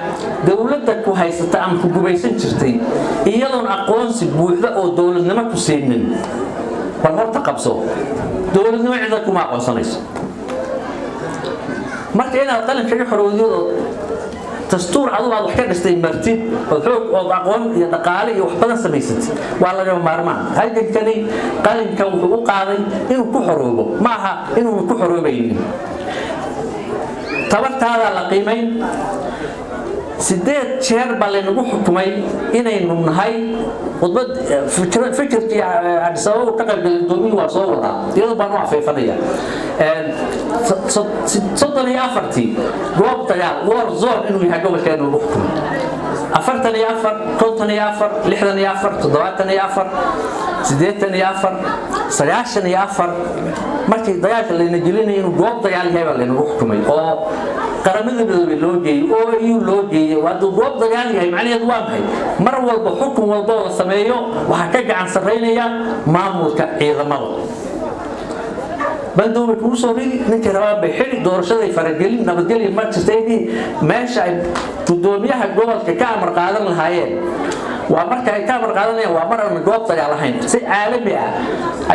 dowladda ku haysata ama ku gubaysan jirtay iyadoon aqoonsi buuxda oo dowladnimo ku siinin, bal horta qabso, dowladnimo cida kuma aqoonsanayso. Marka inaad qalin kaga xorowdid oo dastuur adugu aad wax ka dhistay martid ood xoog ood aqoon iyo dhaqaale iyo wax badan samaysatid waa lagama maarmaan. Halgankani qalinka wuxuu u qaaday inuu ku xoroobo, ma aha inuuna ku xoroobaynin. Tabartaadaa la qiimayn. 8 jeer baa laynagu xukumay inaynu nahay. Khudbad fikirkii Addis Ababa ka qaybgalay gudoomiyuhu waa soo wadaa, iyadoo baan u afeefanaya. 34-tii goob dagaal, war zone, inuu yahay gobolkeenu lagu xukumay. 44, 54, 64, 74, 84, 94, markii dagaalka layna gelinaya inuu goob dagaal yahay baa laynagu xukumay oo Qaramada Midoobey loo geeyey, OAU loo geeyey. Waa hadduu goob dagaal yahay, macnaheedu waa maxay? Mar walba xukun walba oo la sameeyo waxaa ka gacan sarreynaya maamulka ciidamada. Bandow bay kugu soo ridi, ninkay rabaan bay xili, doorashaday faragelin, nabadgelya ma jirta. Meesha ay gudoomiyaha gobolka ka amar qaadan lahaayeen waa marka ay ka amar qaadanayaan waa mar aan goob dagaal ahayn. Si caalami ah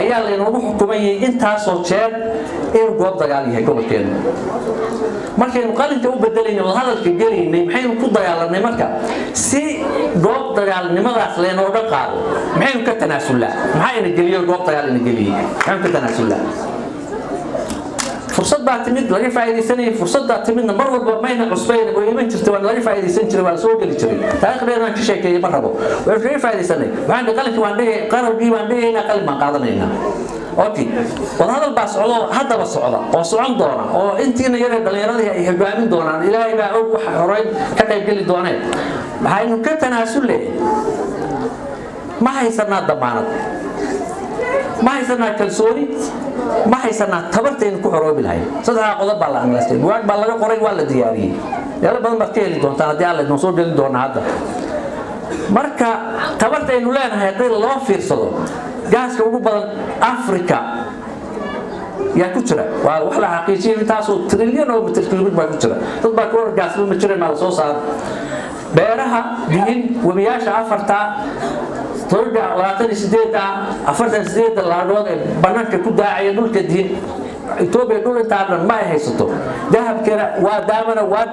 ayaa laynoogu xukumayay intaasoo jeer inuu goob dagaal yahay gobolkeenu. Markaynu qalinka u bedelaynay, wadahadalka gelaynay, maxaynu ku dagaalanay? Marka si goob dagaalnimadaas laynooga qaado, maxaynu ka tanaasulnaa? Maxaa ina geliyo goob dagaal ina geliyey? Maxaynu ka tanaasulnaa? Fursad baa timid laga faa'iidaysanayay. Fursaddaa timidna mar walba mayna cusbayn, way iman jirtay, waa laga faa'iidaysan jiray, waa la soo geli jiray. Taariikhdeeda aan ka sheekeeyey ma rabo. Waynu kaga faa'iidaysanay. Waxaan dhihi qalinkii waan dhigay, qarabkii baan dhigaynaa, qalin baan qaadanaynaa. Okay, wadahadal baa socdo, haddaba socda oo socon doona, oo intiina yaree dhallinyaradii ay hogaamin doonaan. Ilaahay baa og waxa horeyn ka qaybgeli dooneen. Maxaynu ka tanaasulle? Ma haysanaa damaanad? Ma haysanaa kalsooni? Ma haysanaa tabartaynu ku xoroobi lahayn? Saddexdaa qodob baa la analystay, buwaag baa laga qoray, waa la diyaariyey. Meelo badan baad ka heli doontaan haddii Alla idin soo gelin doonaa hadda. Marka tabartaynu leenahay haddii loo fiirsado, gaaska ugu badan Africa yaa ku jira, waa wax la xaqiijiyay. Intaasoo trilyan oo mitir cubic baa ku jira. Dad baa ku oran gaasba ma jirin, maa la soo saaro. Beeraha dihin, webiyaasha afarta, todoba, 28-da, 48-da laagood ee banaanka ku daacaya dhulka dihin. Etoobiya dhul intaa dhan ma ay haysato. Dahabkana waa daamana, waa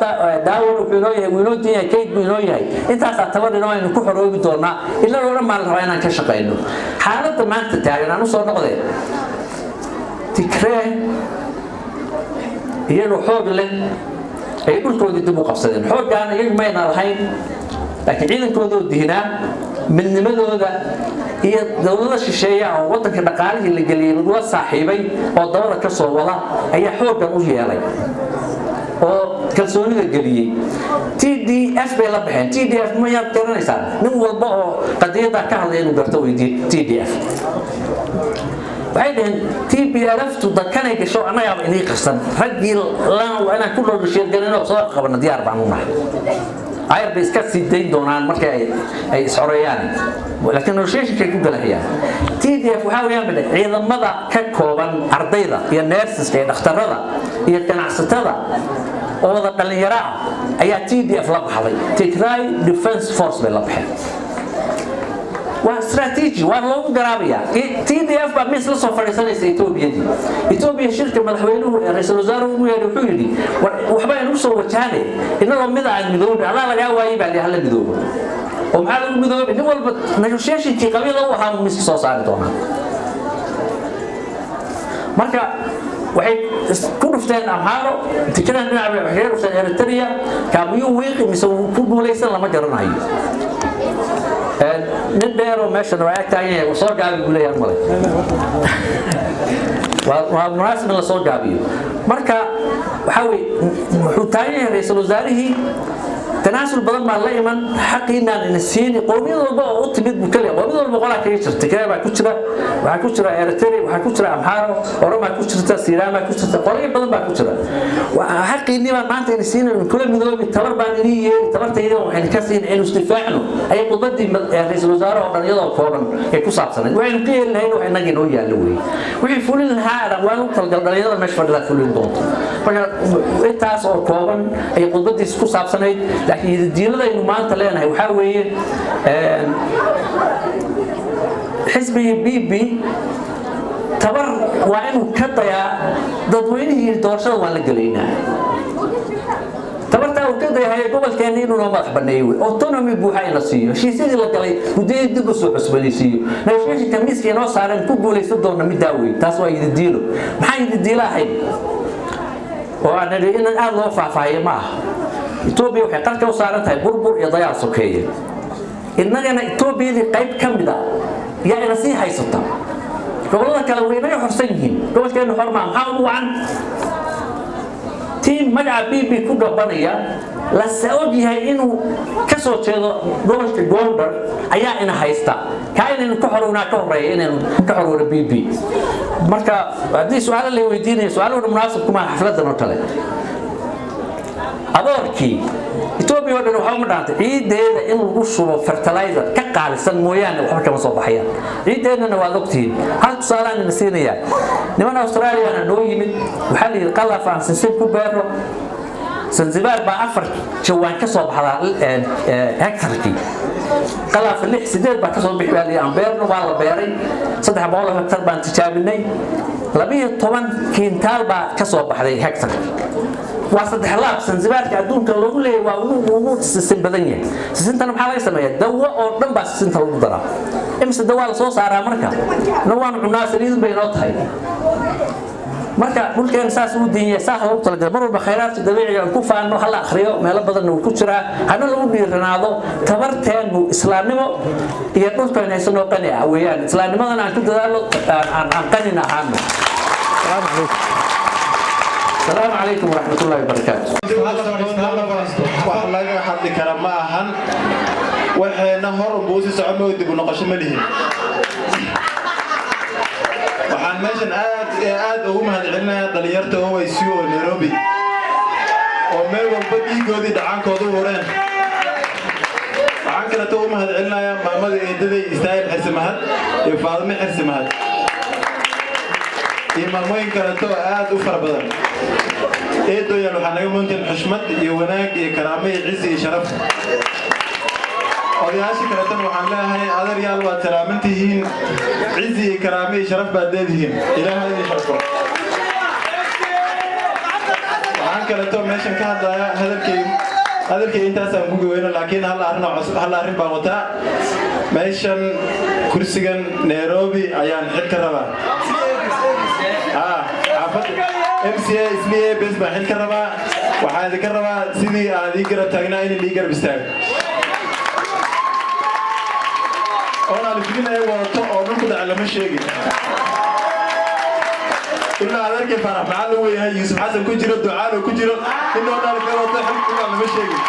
daawana, wuxuu inoo yahay, wuu inoo din yahay, kayd buu inoo yahay. Intaasaa tabar inoo aynu ku xoroobi doonaa. Inagoo dhan baan la rabaa inaan ka shaqayno. Xaaladda maanta taagan aan usoo noqdee, Tigree iyagoo xoog leh ay dhulkoodii dib u qabsadeen. Xooggaan iyagu mayna lahayn, laakiin ciidankoodoo dihinaa, midnimadooda iyo dowlado shisheeya oo waddanka dhaqaalihii la geliyey lagula saaxiibay oo dabada ka soo wada ayaa xooggan u yeelay oo kalsoonida geliyey. TDF bay la baxeen. TDF mayaad garanaysaa? Nin walba oo qadiyaddaa ka hadlaya inuu garto wey. TDF waxay dhaheen TPLF-tu dakanay gasho, annagaaba inii qarsan raggii waa inaan ku dhoodhasheergalinoo soo qabana, diyaar baan u nahay. Ayar bay iska sii dayn doonaan markay ay isxoreeyaan, laakiin negotiationkay ku galahayaan. TDF waxaa weeyaan bay ciidamada ka kooban ardayda iyo nurseska iyo dhakhtarada iyo ganacsatada oo wada dhalinyaro ah ayaa TDF la baxday. Tigray Defense Force bay la baxeen. Waa strategy, waa loogu garaabayaa. TDF baa miis la soo fadhiisanaysa Etoobiyadii. Etoobiya shirka madaxweynuhu ee ra-iisul wasaaruhu ugu yeedhay, wuxuu yidhi war waxba aynu soo wajahane, innagoo mid aan midoobin adaa lagaa waayey baa hala midoobo. Oo maxaa lagu midoobay? Nin walba negotiationkii qabyada u ahaa miiska soo saari doonaa. Marka waxay ku dhufteen Amhaaro, Tigraan dhinac bay waxay kaga dhufteen Eritrea. Kaamiyuu wiiqi mise wuu ku guulaysan lama garanayo. Nin dheeroo meeshan waa ag taagan yahay, soo gaabi buu leeyahay male. Waa munaasib in la soo gaabiyo. Marka waxaa weye wuxuu taagan yahay ra-iisul wasaarihii: tanaasul badan baan la iman, xaqiinaan ina siini. Qowmiyad walba oo u timid buu ka leeyahay. Qowmiyad walba qolaa kaga jirta. Tigray baa ku jira, waxaa ku jira Eritrea, waxaa ku jira Amharo, Oromaa ku jirta, Siiraamaa ku jirta, qolyo badan baa ku jira. Xaqiinii baan maanta ina siini, kula midoobi, tabar baan inii yeeli, tabartayda waxayna ka siin aynu isdifaacno. Ayay khudbadii ra-iisul wasaare oo dhan iyadoo kooban ay ku saabsanayd. Waxaynu ka yeeli lahayn wax innaga inoo yaallo weeye. Wixii fulin lahaa waa lagu talgal dhalinyarada meesha fadhidaa fulin doonto. Marka intaas oo kooban ayay khudbadiisa ku saabsanayd, laakiin diiladaynu maanta leenahay waxaa weeye xisbigii PP tabar waa inuu ka dayaa dadweynihii doorashada waan la gelaynaa. Tabartaa uu ka dayahay gobolkeena inuu noo madax baneeyo wey, autonomy buuxa in la siiyo, heshiisyadii la galay guddiyadii dib u soo cusboonaysiiyo, negotiationka miiska inoo saareen ku guulaysan doona middaa wey. Taas waa yididiilo. Maxaa yididiilo ahayd oo aan nidhi in aada loo faahfaahiyo ma aha? Etoobiya waxay qarka u saaran tahay burbur iyo dagaal sokeeye. Innagana Etoobiyadii qayb ka mid a yaa ina sii haysata. Gobollada kale way inaga xorsan yihiin, gobolkeenu xormaa. Maxaa ugu wacan? Tiim magaca PP ku gabanaya lase og yahay inuu ka soo jeedo gobolka Gondar ayaa ina haysta. Kaa inaynu ka xorownaa ka horeeya inaynu ka xorowno PP. Marka haddii su-aalo la weydiinayo, su-aaluhuna munaasib kuma xafladan oo kale. Aboorkii Etoobiya oo dhan waxba ma dhaantay. Ciiddeeda in lagu shubo fertilizer ka qaalisan mooyaane, waxba kama soo baxayaan. Ciiddeennana waad ogtihiin. Hal tusaalaan ina siinayaa: niman Australiana noo yimid, waxaa la yidhi qalaf aan sinsin ku beero. Sanzibar baa 4 jawaan ka soo baxdaa hektarkii, qalaafa 6, 8 baa kasoo bixi baa la yidhi. Aan beerno, waa la beeray. 300 hektar baan tijaabinay, 12 kiintaal baa ka soo baxday hektar. Waa 3 laab. Sanzibaarka adduunka loogu leeyahay waa ugu sisin badan yahay. Sisintana maxaa laga sameeyaa? Dawo oo dhan baa sisinta lagu daraa. Imise dawaa la soo saaraa? Marka na waanu cunaa, saliidun bay inoo tahay. Marka dhulkeena saas uu diinya, saas loogu talagalay. Mar walba khayraadka dabiiciga aan ku faano, hala akhriyo, meelo badanna wuu ku jiraa, hana lagu dhiiranaado. Tabarteennu islaamnimo iyo dhulkan haysanoo qani ah weeyaan. Islaamnimadana aan ku dadaalo, aan qanina ahaano. Asalaamu calaykum, asalaamu calaykum waraxmatullaahi wabarakaatu. Wax laga hadli kara ma ahan. Waxayna hor unbuu sii socon, ma dib u noqosho ma lihin. Waxaan meeshan aad iyo aad ugu mahadcelinayaa dhalinyarta OYC oo Nairobi oo meel walba dhiigoodii dhacaankooda u hureen. Waxaan kaleeto ugu mahadcelinayaa maamada eedaday, Istaahil Xirsi Mahad iyo Faadime Xirsi Mahad iyo maamooyin kaleeto oo aad u fara badan. Eedoyaal, waxaa naga mudantiin xushmad iyo wanaag iyo karaamo iyo cizi iyo sharaf. Odayaasha kaleetana waxaan leeyahay, adeeryaal, waad salaaman tihiin, cizi iyo karaamo iyo sharaf baad leedihiin, Ilaahay idin sharfo. Waxaan kaleeto meeshan ka hadlayaa, hadalkay intaasaan ku gaweyno, laakiin hal arrin oo cusub, hal arrin baan wataa. Meeshan kursigan Nairobi ayaan xil ka rabaa. Xaafad MCA Isliye bes baan xil ka rabaa. Waxaan idinka rabaa sidii aan ii garab taagnaa in ii garab istaago oon alifin ay wadato oo dhulku dhaca lama sheegin, ilaa adeerkay Faarax Macallin uu yahay, Yuusuf Xasan ku jiro, Ducaalo ku jiro, in oon alifin wadato xilku dhaca lama sheegin.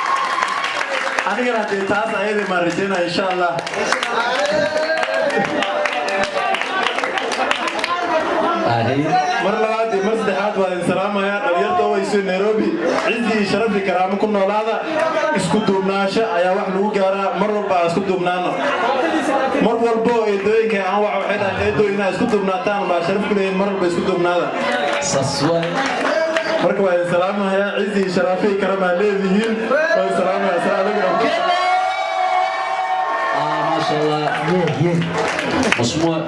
Anigana haddee taas ayadii maan rajaynaya, insha Allah. Mar labaad iyo mar saddexaad waa idin salaamayaa, dhalinyarta wayso Nairobi. Cizi iyo sharaf iyo karaamo ku noolaada. Isku duubnaansho ayaa wax lagu gaaraa. Mar walba aan isku duubnaano. Mar walbo eedooyinka aan waxa waxay dhahaan, eedooyin, inaa isku duubnaataan baa sharaf ku leeyihin. Mar walba isku duubnaada. Marka waa idin salaamayaa. Cizi iyo sharaf iyo karamaa leedihiin. Waa idin salaamaya. Asalaamu calaykum. ما شاء الله. مسموع.